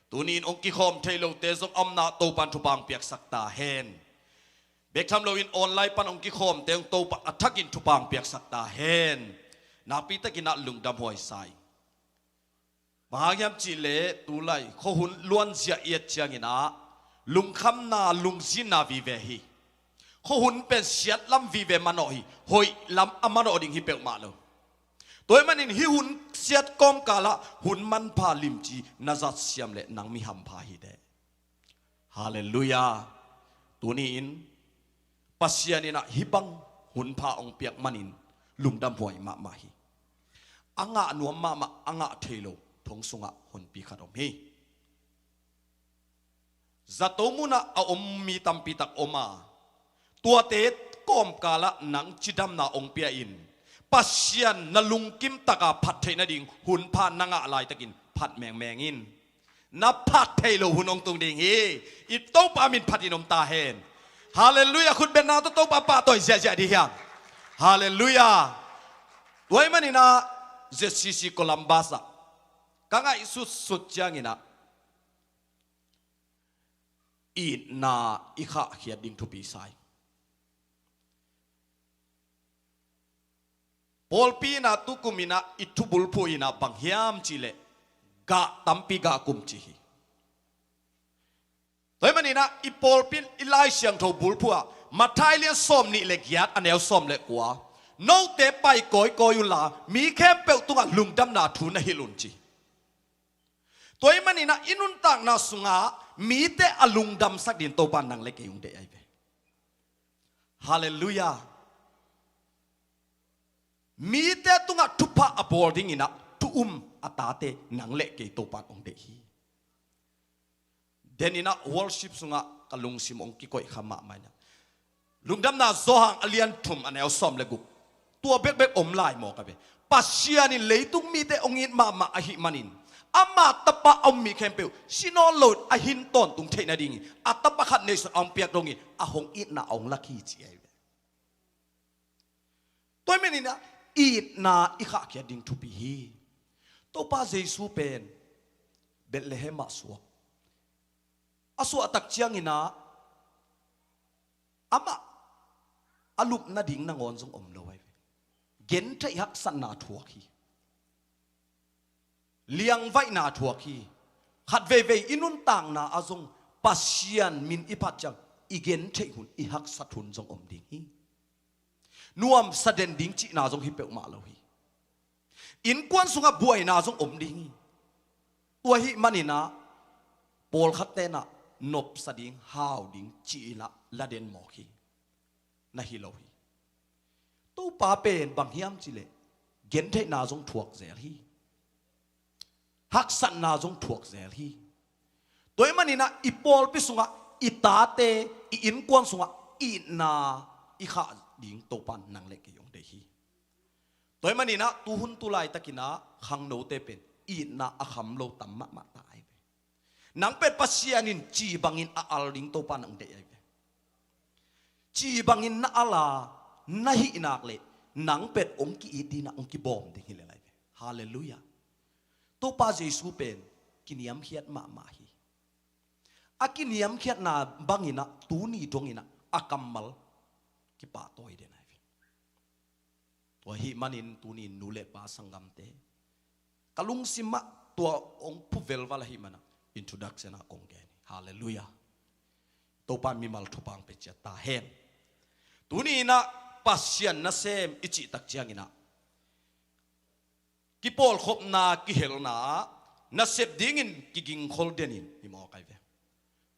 Tuni in hong kikhawm thei lote zong a omna ah Topa in thupha hong piaksak ta hen. Bek tham loin online pan hong kikhawmte hong Topa a thakin thupha hong piaksak ta hen. Nakpi takin ah lungdam huai sa ing. Bang hang hiam cih leh tulai khuahun luanzia i et ciangin ah lungkhamna lungzinna vive hi. Khuahun pen siat lam vive manawh hi. Hoih lam a manawh ding hi peuhmah lo. Tua ahih manin hih hun siat kawmkal ah hun manpha limci na zat siam leh nang mi hampha hi deh. Halleluiah. Tuni in Pasian in ah hih bang hunpha hong piak manin lungdam huai mahmah hi. A ngah nuam mahmah, a ngah thei lo thong sungah honpi khat om hi. Zato munah a om mi tampi tak om a, tuate kawmkal ah nang cidamna hong pia in Pasian na lungkim taka phat theih nading hunpha na ngah laitakin phat mengmeng in. Na phat thei lo hun hong tung ding hi. I Topa min phatin om ta hen. Halleluiah. Khut beng nang tawh Topa pahtawi ziahziah dih hiam? Halleluiah. Tua ahih manin ah Z C C Columbus ah ka ngaihsutsut ciangin ah itna i khahkhiat ding thupi sa ing. Pawlpi in ah tukum in ah i thubulphuh in ah bang hiam cih leh gah tampi gah kum ci hi. Tua ahih manin ah i pawlpi in i Lai Siangtho bulphuh ah Matthai lian sawmnih le giat a neu sawm le kua, note pai kawikawi unla mi khempeuh tungah lungdamna thu na hilh un ci. Tua ahih manin ah i nuntakna sungah mite a lungdamsak dingin Topa in nang le kei hong deih ahi ve. Halleluiah. Mite tungah thupha a bawl dingin ah thu um a tate nang le kei Topa in hong deih hi. Denin ah worship sungah ka lungsim hong kikoih kha mahmah in ah, lungdamna Johan a lian thum a neu sawm le guk, tua bekbek om lai maw ka ve. Pasian in leitung mite hong it mahmah ahih manin ama tapa a um mi khempeuh si nawn lo a hin tawntung theih nadingin a tapa khat neihsun a hong piak dongin a hong itna a hong lak hi ci ahi ve. Tua ahih manin ah itna i khahkhiat ding thupi hi. Topa Jesu pen Bethlehem ah suak. A suahtak ciangin ah amah a lupna ding nangawn zong om lo ahi ve. Gentheih haksatna thuak hi. Liangvaihna thuak hi. Khatveivei i nuntakna ah zong Pasian min i phat ciang i gentheih hun, i haksat hun zong om ding hi. Nuamsa den ding cihna zong hi peuhmah lo hi. Innkuan sungah buaina zong om ding hi. Tua ahih manin ah pawlkhatte in ah nopsa ding, hau ding ci-in ah la den mawk hi. Na hi lo hi. Topa pen bang hiam cih leh gentheihna zong thuak zel hi. Haksatna zong thuak zel hi. Tua ahih manin ah i pawlpi sungah, i tate, i innkuan sungah itna i khah ding Topa in nang le kei hong deih hi. Tua ahih manin ah tuhun tu laitakin ah khangnote pen itna a kham lo tam mahmah ta ahi ve. Nang pen Pasian in ci bangin a al ding Topa in hong deih ahi ve. Ci bangin na al a, na hih nak leh nang pen hong ki-it dingin ah hong kibawm ding hi lel ahi ve. Halleluiah. Topa Jesu pen kiniamkhiat mahmah hi. A kiniamkhiatna bangin ah tuni dongin ah a kammal kipahtawi den ahi ve. Tua ahih manin tuni nu le pa sanggamte, ka lungsim ah tua hong phu velval ahih manin ah introduction ah kong gen hi. Halleluiah. Topa in mimal thupha hong pia ciat ta hen. Tuni in ah Pasian nasem i cih tak ciangin ah kipawlkhopna, kihelna ah nasep dingin kigingkhol denin hi mawk ahi ve.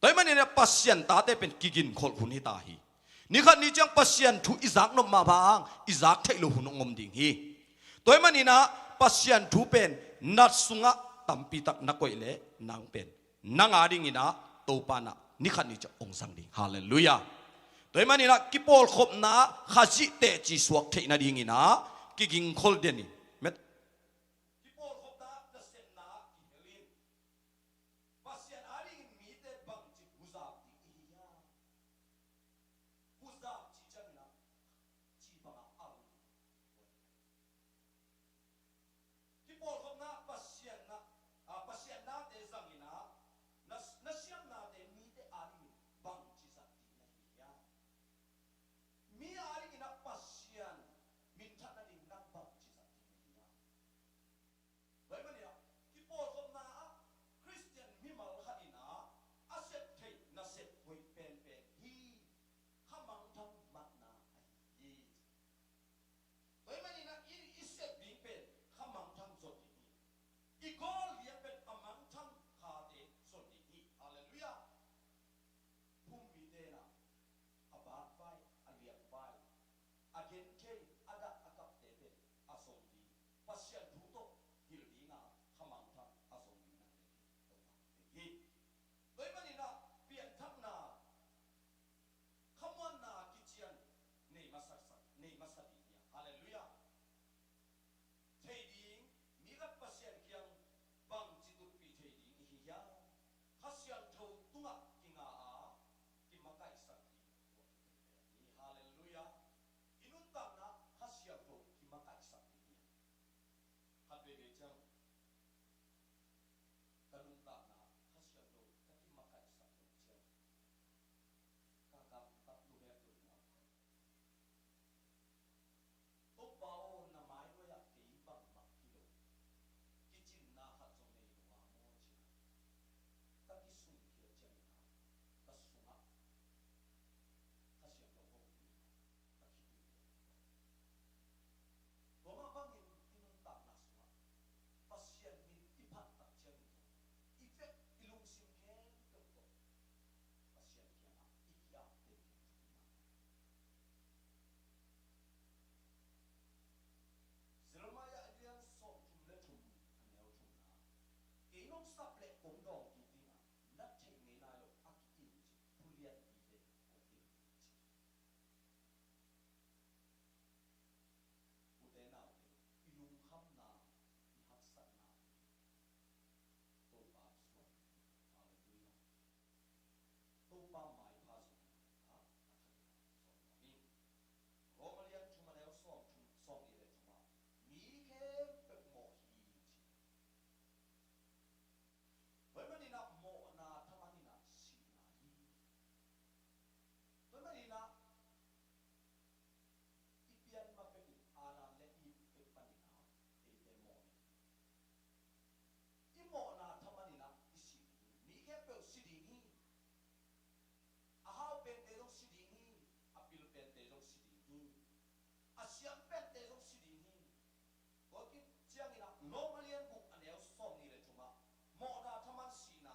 Tua ahih manin ah Pasian tate pen kigingkholh hun hi ta hi. Ni khat ni ciang Pasian thu i zak nop mah bang i zak theih loh hun hong om ding hi. Tua ahih manin ah Pasian thu pen nat sungah tampi tak na koih leh nang pen nang a dingin ah Topa in ah ni khat ni ciang hong zang ding. Halleluiah. Tua ahih manin ah kipawlkhopna ah Khazih teci suak theih nadingin ah kigingkhol den in. Met. Kipawlkhopna ah nasepna ah kihel in. Pasian adingin mite bangci huzap ding i hi hiam? Huzap cih ciangin ah ci bangah al. Kipawlkhopna Pasian na, a, Pasian nate zangin ah na, na siamnate mite adingin bangci zat ding na hi hiam? Mi adingin ah Pasian minthanna ding nang bangci zat ding na hi hiam? Tua ahih manin ah kipawlkhopna ah Khristian mimal khat in ah a sep theih nasep hoih penpen hi. Khamangthang matna ahi hi. Tua ahih manin ah i, i sep ding pen khamangthang zon ding hi. I goal lian pen a mangthang khate zon ding hi. Halleluiah. Phum mite in ah a bak vai, a liak vai, a genthei, a dah a kapte pen a zong ding, Pasian thu tawh hilh ding a khamangthang a zong ding nang le kei Topa teng hi. Tua ahih manin ah pianthakna, khamuanna kician nei masak, nei masa ding hi a. Halleluiah. Thei ding, mi khat Pasian kiang bangci tutpih thei ding i hi hiam? Kha Siangtho tungah kinga a kimakaihsak ding tua i hi pen hi. Halleluiah. I nuntakna Kha Siangtho kimakaihsak ding hi a. Khat veivei ciang ka nuntakna Kha Siangtho ka kimakaihsak loh ciang ka gamtat luhek lo hi a. Topa aw, na mairuai ah kei bangmah hi lo, kicinna khat zong nei lo a maw ci-in ah ka kisumkhia ciangin ah ka sungah Kha Siangtho hong pia in ah ka khitui tua. Tua mah bangin i nuntakna sungah Pasian min i phat tak ciangin zong i vek i lungsim khempeuh tawh Pasian kiangah i ki-ap den ding thupi mahmah hi. Jeremiah a lian sawmthum le thum a neu thumna ah, kei nong sap leh kong dawng kik ding a, na theih ngei nai lo a ki-im cih phulianpite kong hilh ding hi, ci. Ute naute, i lungkhamna, i haksatnate Topa suak ding hi. Halleluiah. Topa maipha zong hi a, a thak in ah zong nuam ing. Rom a lian thum a neu sawm thum, sawmnih le thum ah, mi khempeuh mawh hi, ci. Tua ahih manin ah mawhna thaman in ah sihna hi. Tua ahih manin ah i pian ma pek in Adam le Eve kiang panin ah eite mawh hi. I mawhna thaman in ah i si ding hi. Mi khempeuh si ding hi. A hau pente zong si ding hi. A pil pente zong si ding hi. A siam pente zong si ding hi. Tua khit ciangin ah Rom a lian guk a neu sawmnih le thum ah, mawhna thaman sihna,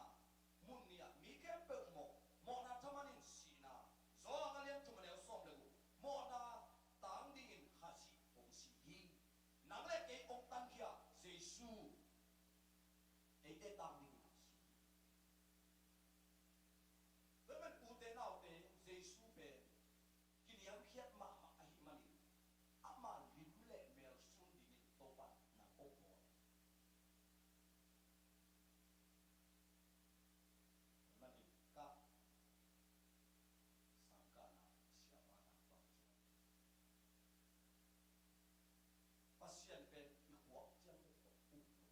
mun nih ah mi khempeuh mawh, mawhna thaman in sihna. Johan a lian thum a neu sawm le guk, mawhna tang dingin Khazih hong si hi. Nang le kei hong tankhia Jesu eite tang dingin ah si hi. Tua ahih manin ute naute, Jesu pen kiniamkhiat mahmah ahih manin ama lim le mel sun dingin Topa in nang hong bawl hi. Tua ahih manin ka sangkahna siapa na bang ci, Pasian pen i khuak ciang bek tawh um lo hi.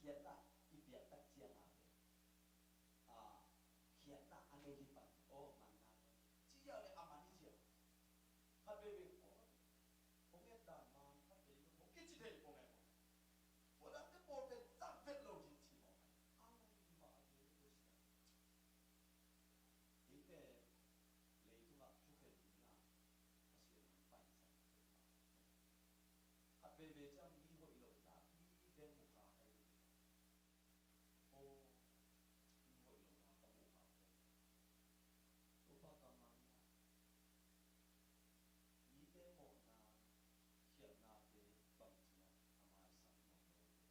Khiatna i piak tak ciang a pen, a, khiatna a nei hi pan, aw, manna ci ziau le a man hi ziau. Khat veve, aw, hong et dan man khat veve hong kici thei pong e maw. Tua dangte pawl pen tak vet lo ding ci maw. A ngai mah a pen tua sia. Hih pen leitungah thukhen dingah Pasian in paisan peuhmah. Khat veve ciang mi hoih lo in ah, mi beng mu kha kai ve. Aw, mi hoih lo na ka mu kha kai. Topa ka mang na. Mite mawhna, khialhnate bangci-in a maisak nuam lo hiam ci.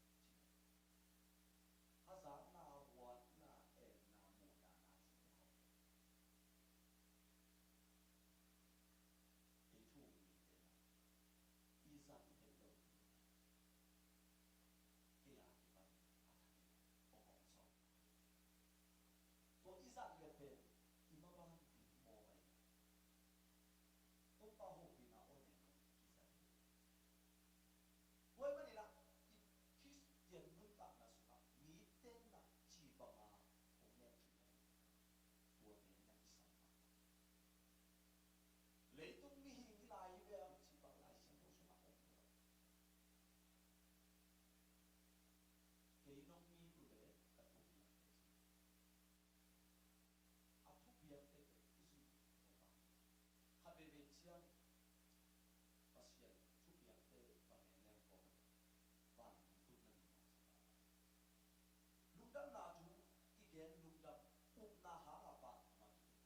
Hazatna, huatna, etna, muhna na ci maw. Ei thu um mite na, i zat het lo ding, kei a kipan a thak in hong hawmsawn. Tua i zat le pen i maban ding maw mai. Topa hopihna aw nen hong kizat hi. Tua ahih manin ah i Khristian nuntakna sungah mite na ci banga hong nek theihna ding, tua nen na kisam mahmah. Leitung mihing hi lai hi ve a ci bang Lai Siangtho sungah hong pia. Kei nong mi uh leh ka thupiakte ci. A thupiakte pen i zuih nop a, khat veve ciang Pasian thupiakte bang en leng kong vantung tun na ni mah ci a. Lungdamna thu i gen lungdam, upna hanga pan mah thupi.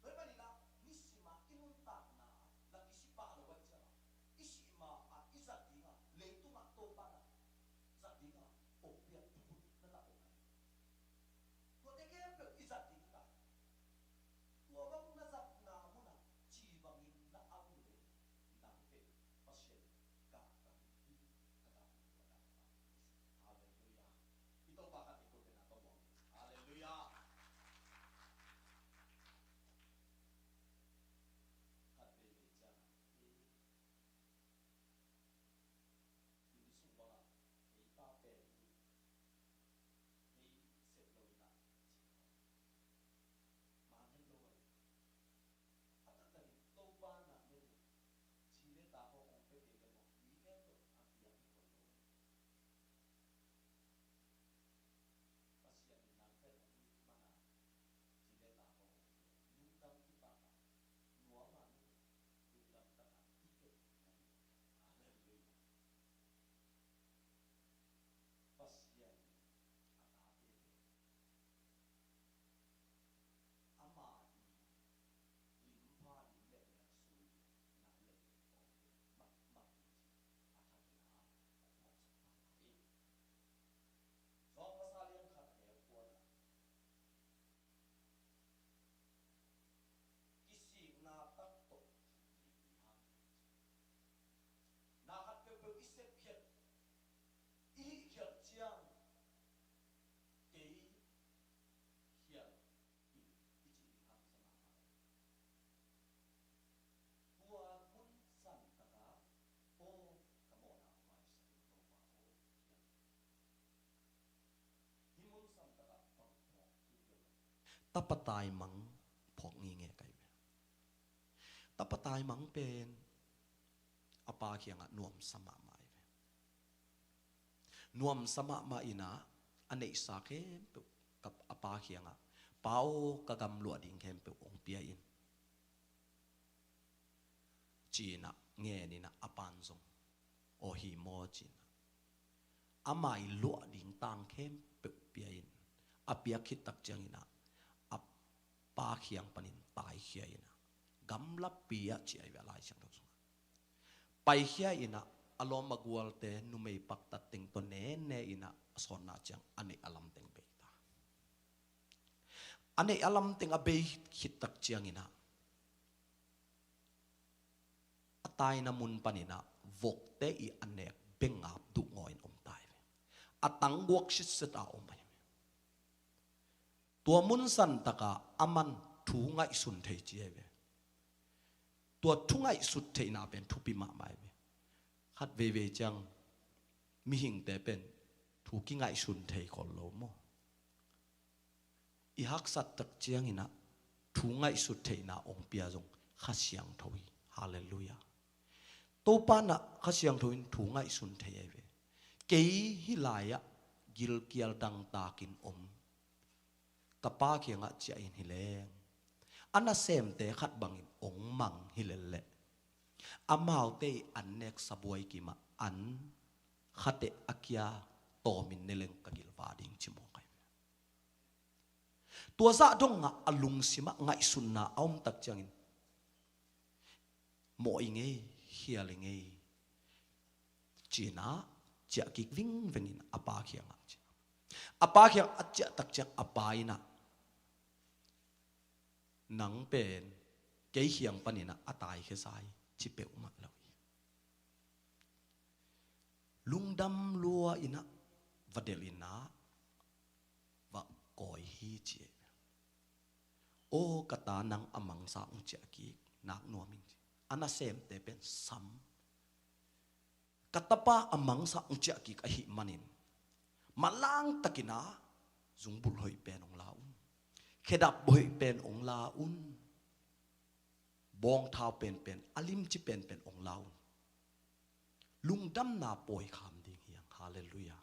Tua ahih manin ah nisim a i nuntakna na kisih pah lo ahih ciangin ah, i sih ma a i zat ding a, leitungah Topa na zat ding a hong piak thukhun na lak om ahi. Tuate khempeuh i zat ding ta. Tua bang na zatna munah ci bangin na am uh leh, nang pen Pasian gah ka hi hi, a gah hi hi, a gah hi hi. Halleluiah. I Topa khat i kut pen a ka muang hi. Halleluiah. Khat veve ciang a, eh, Innsung bangah ei pa pen hi, ei sep lo in ah ci. Man het lo ahi. A taktakin Topa na met in ci le ta khawng hong pia kei leh maw, mi khempeuh a piak hi koi lo ahi. Pasian in nang pen hong it man a, ci le ta khawng hong pia. Lungdam kipakna, nuam a, lungdam taka i kep na hi. Halleluiah. Pasian in a tate pen ama i limpha lim le mel sui na le ong pen mak mak in ci a thakin a hong phawksak mahmah hi. John masa lian khat a neu kua na, kisikna tak tawh thuk ding hi hang. Na khat peuhpeuh i sepkhiat, i hihkhiat ciang kei khial i, i cih ding hang sa mahmah. Tua mun san takah, aw, ka mawhna hong maisak in Topa aw, khial. Hih mun san takah bang phawk thei hiam? Tapa taimang phawk ngingei ka hi ve. Tapa taimang pen a pa kiangah nuamsa mahmah hi ve. Nuamsa mahmah in ah a neihsa khempeuh ka, a pa kiangah, "Pa aw, ka gamluah ding khempeuh hong pia in," ci-in ah ngen in ah a pan zong, "Aw, hi maw," ci-in ah ama i luah ding tang khempeuh pia in, a piak khit tak ciangin ah a pa kiang panin taikhia in ah, gamlapi ah ci ahi ve a Lai Siangtho sungah. Paikhia in ah a lawm a gualte, numei paktat teng tawh nene in ah a sawtna ciang a neih a lamteng bei ta. A neih a lamteng a bei khit tak ciangin ah a taina mun panin ah vokte i a nek bengap duh ngawi in om ta hi ve. A tangguak sitset a om ahi ve. Tua mun san takah aman thu ngaihsun thei ci ahi ve. Tua thu ngaihsut theihna pen thupi mahmah ahi ve. Khat veivei ciang mihingte pen Thu kingaihsun thei khol lo maw? I haksat tak cianginah thu ngaihsut theihna ong pia zong Kha Siangtho hi. Halleluiah. Topa nah Kha Siangtho in thu ngaihsun thei ahi ve. Kei hih lai-ah gilkial dangtakin om ka Pa kiangah ciah in hileng, a nasemte khat bangin ong mang hilel leh, amaute i an nek sabuai kimah an khateh a kia tawmin ne leng ka gilva ding ci mawk ahi ve. Tua zah dongah a lungsimah ngaihsutna a om tak ciangin mawh i ngei, khial i ngei, cinah ciah kik vingvengin a pa kiangah ciah. A pa kiang a ciah tak ciang a pa inah, nang pen kei kiang paninah a taikhia sa hi, ci peuhmah lo hi. Lungdam lua inah va delh inah va kawi hi ci. Aw ka ta, nang a mangsa ong ciah kik nak nuam in ci. A nasemte pen sam. Ka tapa a mangsa ong ciah kik ahih manin manlang takinah zungbulh hoih pen ong la un, khedap hoih pen ong la un, bawngthau penpen, a limci penpen ong la un. Lungdamna pawi kham ding hi hang. Halleluiah.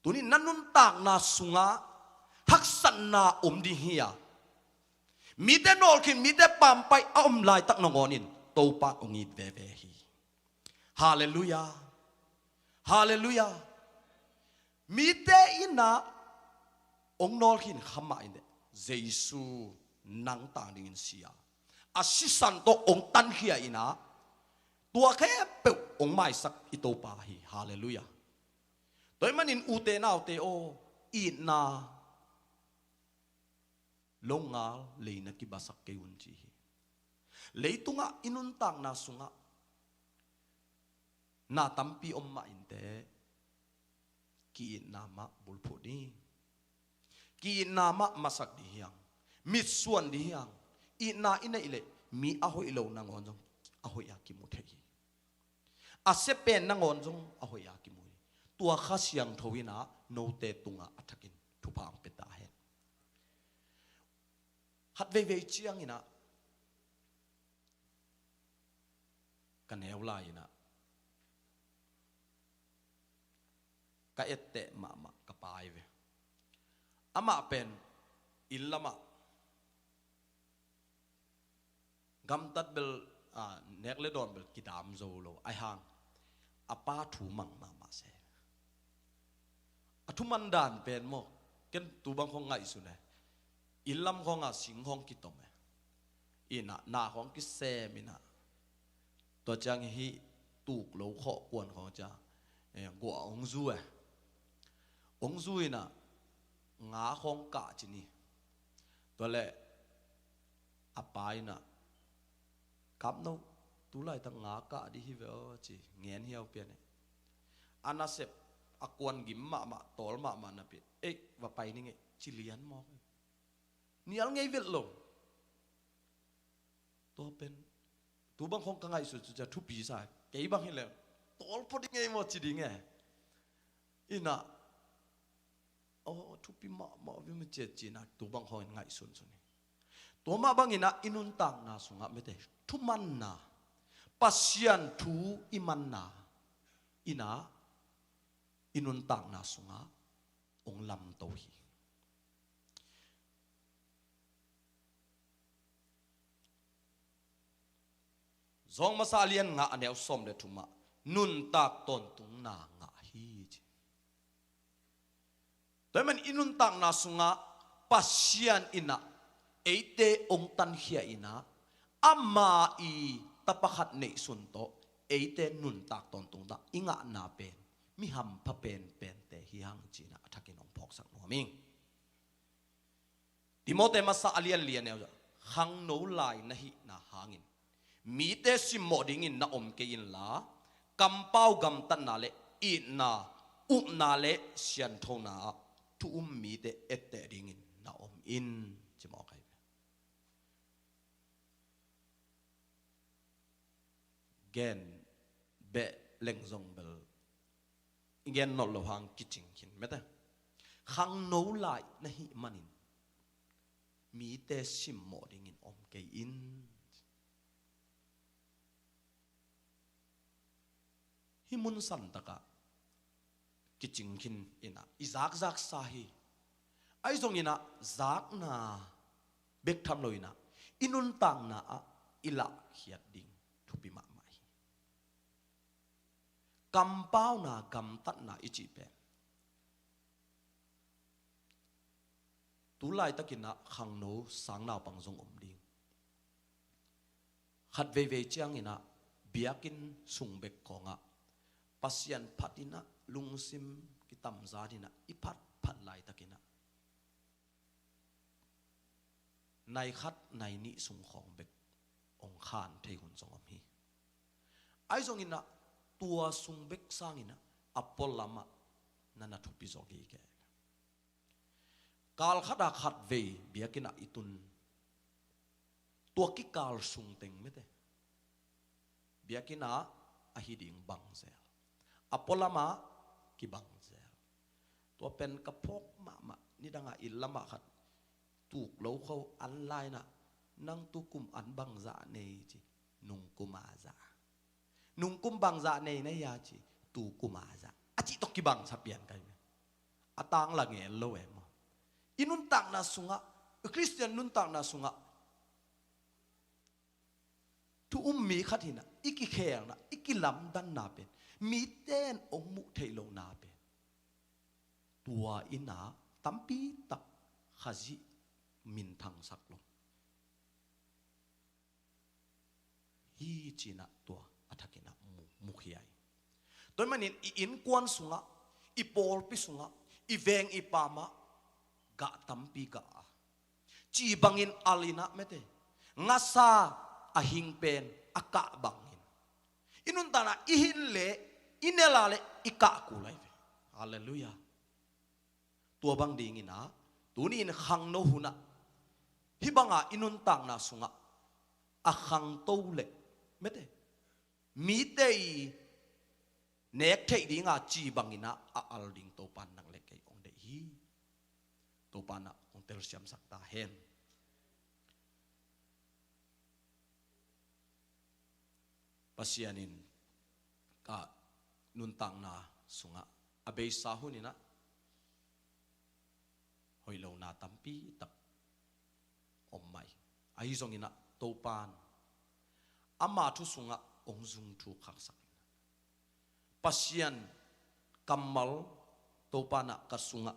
Tuni na nuntakna sungah haksatna om ding hi a, mite nawlkhin, mite pampai a om laitak nangawnin Topa ong it veve hi. Halleluiah. Halleluiah. Mite inah ong nawlkhin kha mah in, Jesu nang tang dingin si a, a sisan tawh ong tankhia inah tua khempeuh ong maisak i Topa hi. Halleluiah. Tua ahih manin ute naute aw, itna longal leina kibasak kei un ci hi. Leitungah i nuntakna sungah na tampi om mah inteh, ki-itna mah bulphuh ding, ki-itna mah masak ding hi hang, mitsuan ding hi hang. Itna i neih leh mi a hoih lo nangawn zong a hoih a kimu thei hi. A sia pen nangawn zong a hoih a kimu hi. Tua Kha Siangtho inah note tungah a thakin thupha ong pia ta hen. Khat veivei cianginah ka neu lai inah ka etteh mahmah ka pa hi ve. Amah pen inn lamah gamtat bel, a, nek le dawn bel kidam zo lo ahih hang a pa thu mang mahmah se. A thuman dan pen maw, ken tu bang khong ngaihsun e. Inn lam khong a sing khong kitom e. Inah na khong kisem inah, tua ciang hih tuk lo khawh kuan khong ciang, eh, guah ong zu e. Ong zu inah nga khong kah ci ni. Tua leh a pa inah, "Kapno, tu laitak nga kah dih hi ve aw," ci, ngen hiau pian e. A nasep a kuan gim mahmah, tawl mahmah napi, "Ei, va pai ni ngei," ci lian mawk e. Nial ngei vet lo. Tua pen tu bang khong ka ngaihsut cu cia thupi sa, kei bang hi leh tawl phot ding ngei maw ci ding e. Inah, aw, thupi mahmah vim a ciat cinah tu bang khong in ngaihsunsun hi. Tua mah banginah i nuntakna sungah mite thumanna, Pasian thu i manna inah i nuntakna sungah ong lamto hi. Zawng masa a lian nga a neu sawm le thumah nuntak tawntungna ngah hi ci. Tua ahih man i nuntakna sungah Pasian inah eite ong tankhia inah ama i tapa khat neihsun tawh eite nuntak tawntungna i ngahna pen mi hampha penpente hi hang cinah a thakin ong phawksak nuam ing. Timote masa a lian li a neu ah, khangno lai na hihna hangin mite simmawh dingin na om kei inla, kampau gamtatna le itna, upna le sianthona ah thu um mite etteh dingin na om in, ci mawk ahi ve. Gen beh leng zong bel I gen nawn lo hang kicing khin mete. Khangno lai na hih manin mite simmawh dingin om kei in. Hih mun santakah kicing khin inah i zakzaksa hi. Ahi zonginah zakna bek tham loinah i nuntakna ah i lahkhiat ding thupi mahmah hi. Kampauna, gamtatna i cih pen tu laitakinah khangno sang naupang zong om ding. Khat veivei cianginah biakinn sung bek khawngah Pasian phatinah lungsim kitamzaninah i phatphat laitakinah nai khat nai nih sung khawng bek hong khan thei hun zong om hi. Ahi zonginah tua sung bek sanginah a pualamah na na thupi zaw gige. Kal khatah khat vei biakinnah i tun, tua kikal sung teng mete biakinnah ahi ding bangzel, a pualamah kibangzel. Tua pen ka phawk mahmah. Nidangah inn lamah khat tuk lo kho an lainah, "Nang tukum an bangzah nei?" ci. "Nungkum a zah." "Nungkum bangzah nei na hia?" ci. "Tukum a zah," a cih tawh kibangsa pian kai ve. A tang la ngel lo e maw. I nuntakna sungah, i Khristian nuntakna sungah thu um mi khat hinah i kikhelna, i kilamdanna pen mite in hong muh theih lohna pen tua innah tampi tak Khazih minthangsak lo hi cinah tua a thakinah mu, mukhia hi. Tua ahih manin i innkuan sungah, i pawlpi sungah, i veng i pamah gah tampi gah a, ci bangin al inah mete, ngasa a hing pen a kah bangin i nuntakna i hin leh i nel a leh i kah kul ahi ve. Halleluiah. Tua bang dinginah tuni-in khangno hunah hih banga i nuntakna sungah a khangto leh mete, mite i nek theih dinga ci banginah a al ding Topan nang le kei hong deih hi. Topan ah hong telsiamsak ta hen. Pasian in ka nuntakna sungah a beisa huninah hoih lohna tampi tak om mah hi. Ahi zonginah Topan ama thu sungah hong zungthuk khaksak in, Pasian kammal Topanah ka sungah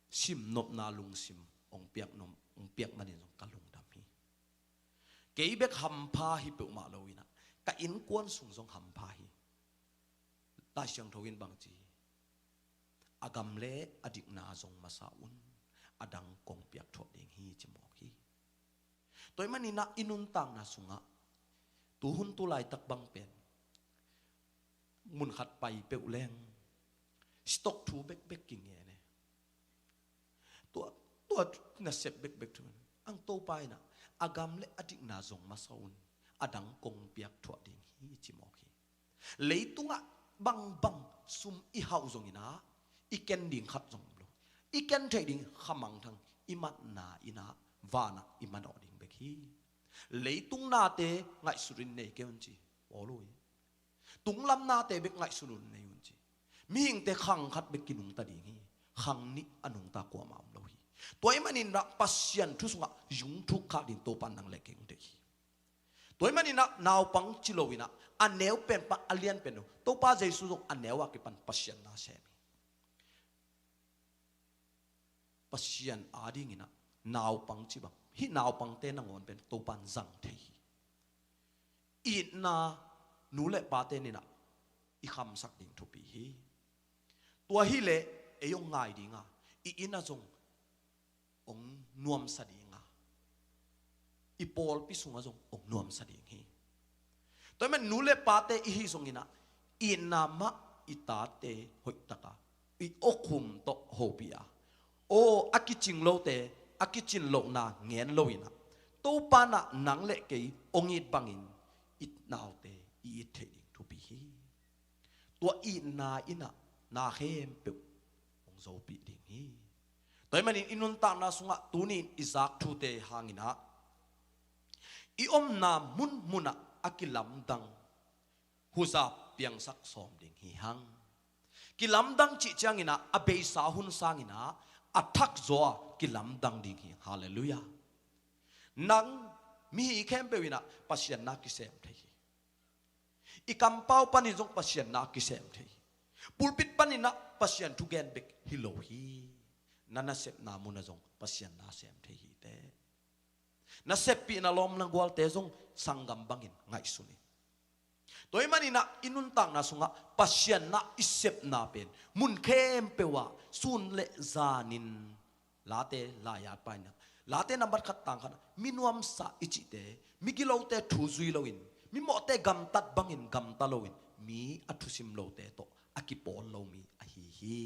simnopna lungsim hong piak, hong piak manin zong ka lungdam hi. Kei bek hampha hi peuhmah loinah ka innkuan sung zong hampha hi. Lai Siangtho in bangci hi, a gam le a dikna zong masa un, a dang kong piak thuah ding hi ci mawk hi. Tua ahih maninah i nuntakna sungah tuhun tu laitak bang pen mun khat pai peuh leng stock thu bekbek kingen e. Tua, tua nasep bekbek thu. Ang Topa inah a gam le a dikna zong masa un, a dang kong piak thuah ding hi ci mawk hi. Leitungah bangbang sum i hauh zonginah i ken ding khat zong om lo. I ken theih ding khamangthang i matna inah vanah i manawh ding bek hi. Leitung nate ngaihsut in nei kei un ci. Aw lo hi. Tunglam nate bek ngaihsun un nei un ci. Mihingte khang khat bek kinungta ding hi. Khang nih a nungta kuamah om lo hi. Tua ahih maninah Pasian thu sungah zungthuk khak ding Topan nang le kei hong deih hi. Tua ahih maninah naupang ci loinah a neu pen pan a lian pen lo. Topa Jesu zong a neu a kipan Pasian na sem hi. Pasian adinginah naupang ci bang, hih naupangte nangawn pen Topan zang thei hi. Itna nu le pate ninah i khamsak ding thupi hi. Tua hileh ei hong ngai dinga, i innah zong hong nuamsa dinga, i pawlpi sungah zong hong nuamsa ding hi. Tua ahih man nu le pate i hih zonginah itna mah i tate hoihtaka i awkhum tawh hopih a, aw a kicing lote a kicin lohna ngen loinah Topanah nang le kei hong it bangin i naute i it theih ding thupi hi. Tua itna innah na khempeuh hong zopih ding hi. Tua ahih manin i nuntakna sungah tuni-in i zak thute hangin ah i omna munmunah a kilamdang huzap piangsak sawm ding hi hang. Kilamdang cih ciangin ah a beisa hun sangin ah a thak zaw a kilamdang ding hi. Halleluiah. Nang, mi hi khempeuh in ah Pasian na kisem thei hi. I kampau panin zong Pasian na kisem thei hi. Pulpit panin ah Pasian thugen bek hi lo hi. Na nasepna munah zong Pasian na sem thei hi teh. Na seppihna lawm na gualte zong sanggam bangin ngaihsun in. Tua ahih manin ah i nuntakna sungah Pasian na i sepna pen mun khempeuh ah sun le zanin Late lai-at pa in ah, Late nambat khat tang khat ah, mi nuamsa i cihte, mi gilote thu zui loin, mi mawhte gamtat bangin gamta loin, mi a thusim lote tawh a kipawl lo mi ahi hi.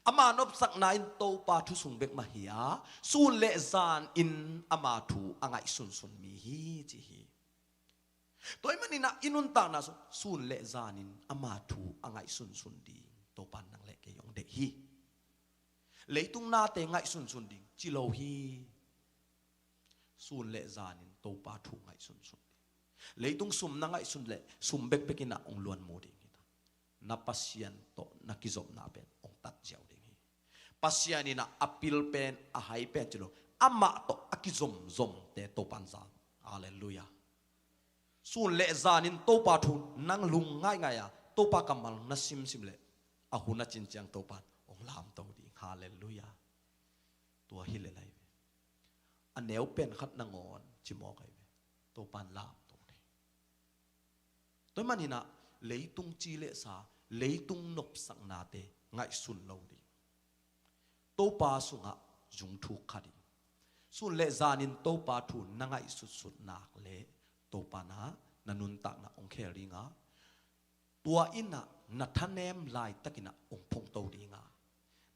Ama nopsakna in Topa thu sung bek mah hi a, sun le zanin ama thu a ngaihsunsun mi hi ci hi. Tua ahih manin ah i nuntakna sung sun le zanin ama thu a ngaihsunsun ding Topa in nang le kei hong deih hi. Leitung nate ngaihsunsun ding ci lo hi. Sun le zanin Topa thu ngaihsunsun ding. Leitung sum na ngaihsun leh sum bekbek in ah hong luan mu ding hi ta. Na Pasian tawh na kizopna pen hong tat ziau ding hi. Pasian in ah a pil pen, a hai pen ci lo, amah tawh a kizomzomte Topa in zal. Halleluiah. Sun le zanin Topa thu nang lung ngaingai a, Topa kammal na simsim leh a hun a cin ciang Topa in hong lamto ding. Halleluiah. Tua hi leh lai ve, a neu pen khat nangawn ci mawk ai ve, Topa in lamto ding. Tua ahih manin ah leitung ci le sa, leitung nopsaknate ngaihsun lo ding. Topa sungah zung thuk kha ding. Sun le zanin Topa thu na ngaihsutsut nak leh Topa in ah na nuntakna hong khel ding a, tua in ah na thanem laitakin ah hong phungto ding a,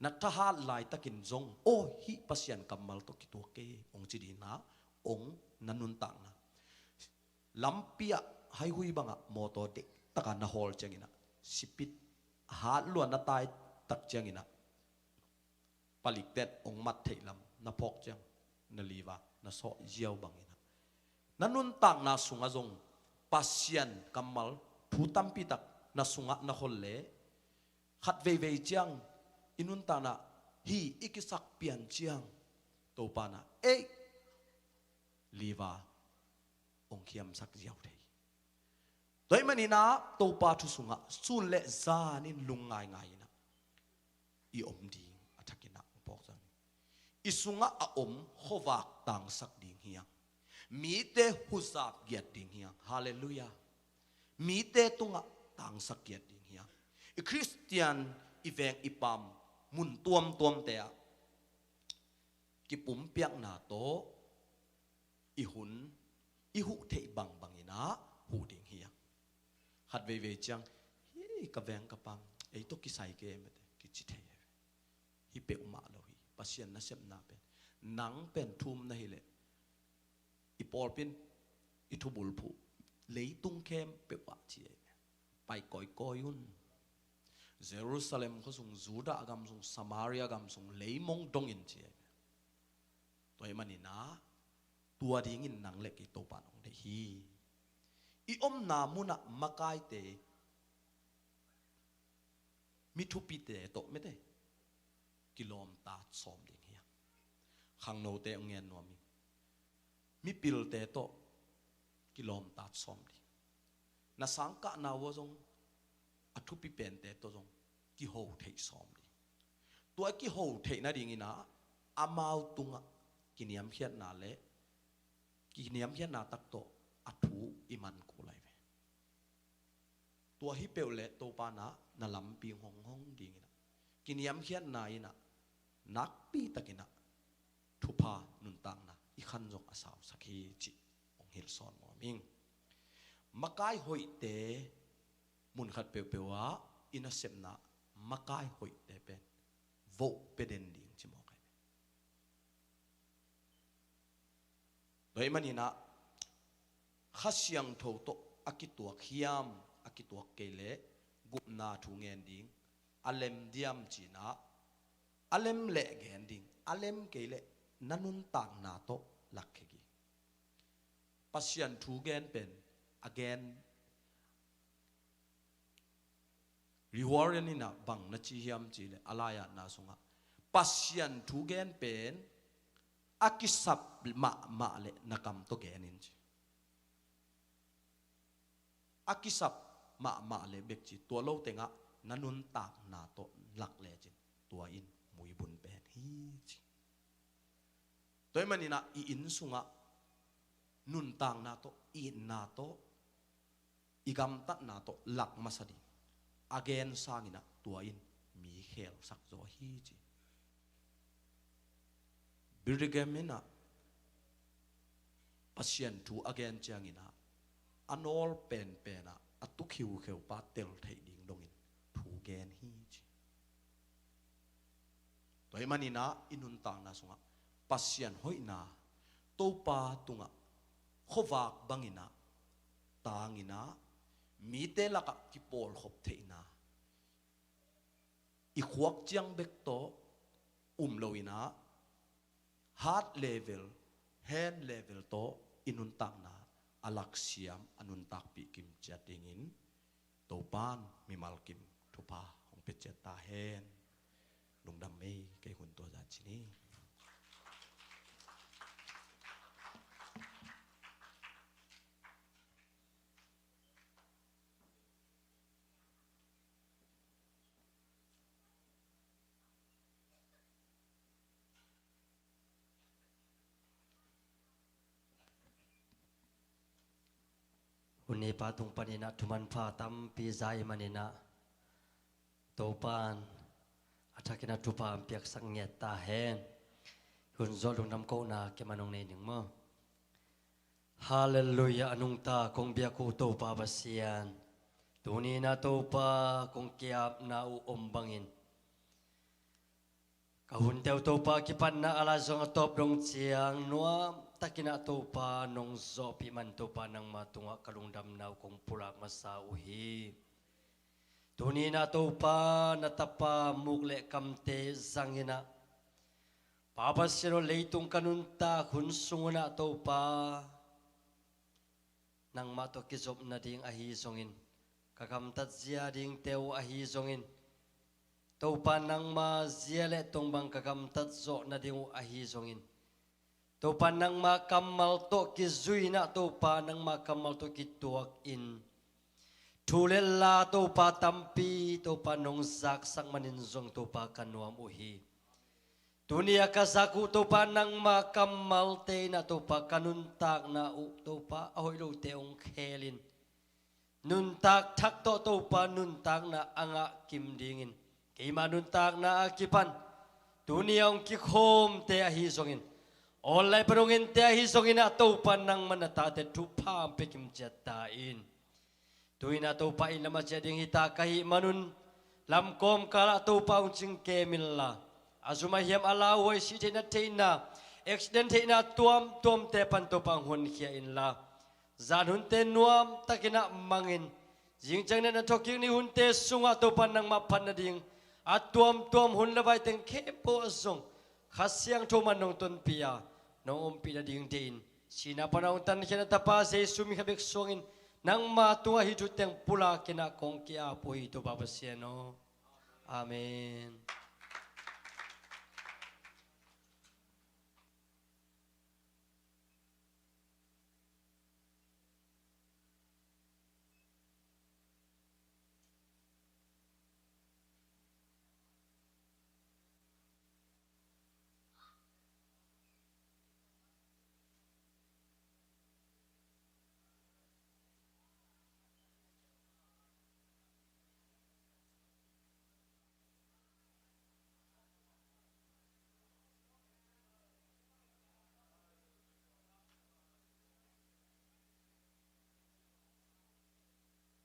na thahat laitakin zong, aw, hih Pasian kammal tawh kituak kei hong ci ding a, hong na nuntakna. Lampi ah haihui bangah mawtaw deihtak a na hawl ciangin ah, speed hat lua na tai tak ciangin ah, palikten hong mat theih lam na phawk ciang, na liver na sawh ziau bangin ah, na nuntakna sungah zong Pasian kammal thu tampi tak na sungah na khol leh, khat veivei ciang i nuntakna hi i kisak pian ciang Topa in ah, ei, liver hong khiamsak ziau thei. Tua ahih manin ah Topa thu sungah sun le zanin lung ngaingai in ah i om ding a thakin ah hong phawk zang. I sungah a om khuavak tangsak ding hi hang. Mite huzap giat ding hi hang. Halleluiah. Mite tungah tangsak giat ding hi hang. I Khristian, i veng i paam mun tuamtuamte ah kipumpiakna tawh i hun i huh theih bangbang in ah huh ding hi hang. Khat veivei ciang, hi ka veng ka paam, ei tawh kisai kei mete kici thei hi. Hi peuhmah lo hi. Pasian nasepna pen, nang pen thu um na hi leh, i pawlpi in i thubulphuh leitung khempeuh ah ci ei. Pai kawikawi un. Jerusalem khua sung, Judah gam sung, Samaria gam sung, leimong dongin ci ei. Tua ahih manin ah tua dingin nang le kei Topa in hong deih hi. I omna munah makaite, mi thupite tawh mete kilawmtat sawm ding hi hang. Khangnote hong ngen nuam ing. Mipilte tawh kilawmtat sawm ding. Na sangkahna uh ah zong, a thupi pente tawh zong kiho theih sawm ding. Tua kiho theih nadingin ah amau tungah kiniamkhiatna le, kiniamkhiatna tak tawh a thu i man kul lai ve. Tua hi peuh leh Topa in ah na lampi hong hong dingin ah, kiniamkhiatna in ah nakpi takin ah thupha nuntakna i khan zong a sausak hi cih hong hilh sawn nuam ing. Makai hoihte, mun khat peuhpeuh ah i nasepna makai hoihte pen voh pia den ding ci mawk ai. Tua ahih manin ah Kha Siangtho tawh a kituak hiam, a kituak kei leh gupna thu ngen ding, A lem diam cinah, a lem leh gen ding, a lem kei leh na nuntakna tawh lakkhia hi. Pasian thu gen pen a gen, Reverend inah bang na ci hiam cihleh a lai-atna sungah Pasian thu gen pen a kisap mahmah leh na kam tawh gen in ci. A kisap mahmah leh bek ci, tua lo tengah na nuntakna tawh lak lecin tua in muibun pen hi ci. Tua ahih maninah i inn sungah nuntakna tawh, itna tawh, i gamtatna tawh lak masa ding a gen sanginah tua in mi khelsak zaw hi ci. Billy Graham inah Pasian thu a gen cianginah a nawl penpenah a tu khiukheu pa tel theih ding dongin thu gen hi ci. Tua ahih maninah i nuntakna sungah Pasian hoihna, Topa tungah khuavak banginah tanginah mite lakah kipawlkhop theihna, i khuak ciang bek tawh um loinah heart level, hand level tawh i nuntakna a laksiam, a nuntakpih kimciat dingin Topan mimal kim thupha hong pia ciat ta hen. Lungdam ei, kei hun tua zah ci ni. Hun nipa tung paninah thumanpha tampi za i maninah Topan a thakinah thupha hong piaksak ngiat ta hen. Hun zawh lungdam kohna kiman hong nei ning maw? Halleluiah. A nungta kong biak uh Topa Pasian, tuninah Topa kong ki-apna uh om bangin ka hunte uh Topa kipatna a lai zong a tawp dong ciang nuamtakinah Topa nong zawhpih man Topa nangma tungah ka lungdamna uh kong pulak masa uh hi. Tuninah Topa na tapa muk le kamte zanginah Pa Pasian aw, leitung ka nuntak hun sungunah Topa nangmah tawh kizop nading ahi zongin, ka gamtat zia dingte uh ahi zongin, Topa nangma zia le tongbang ka gamtat zawh nading uh ahi zongin, Topa nangma kammal tawh kizuinah Topa nangma kammal tawh kituakin thu le la Topa tampi Topa nong zaksak manin zong Topa ka nuam uh hi. Tuni a ka zak uh Topa nangma kammalte inah Topa ka nuntakna uh Topa a hoih lote hong khelin, nuntak thak tawh Topa nuntakna a ngah kim dingin keima nuntakna a kipan tuni a hong kikhawmte ahi zongin, online pan hong ente ahi zongin ah Topa nangma na tate thupha hong pia kimciat ta in. Tu-in ah Topa inn lam a ciah ding hita ka hih manun lamkawm kalah Topa hong cingkem inla, a zum a hiam a lauhuai sih theihna theihna, accident theihna tuamtuamte pan Topa hong honkhia inla, zan hunte nuamtakin ah mangin, zingciang na thawhkik ni hunte sungah Topa nangmah phat nading a tuamtuam hun le vai teng khempeuh ah zong Kha Siangtho man nong tonpih a nong ompih nading deih in, sihna pan a hong tankhiat na Tapa Jesu min khat bek suangin nangma tungah hih thu teng pulakin ah kong ki-ap uh hi Topa Pasian aw. Amen.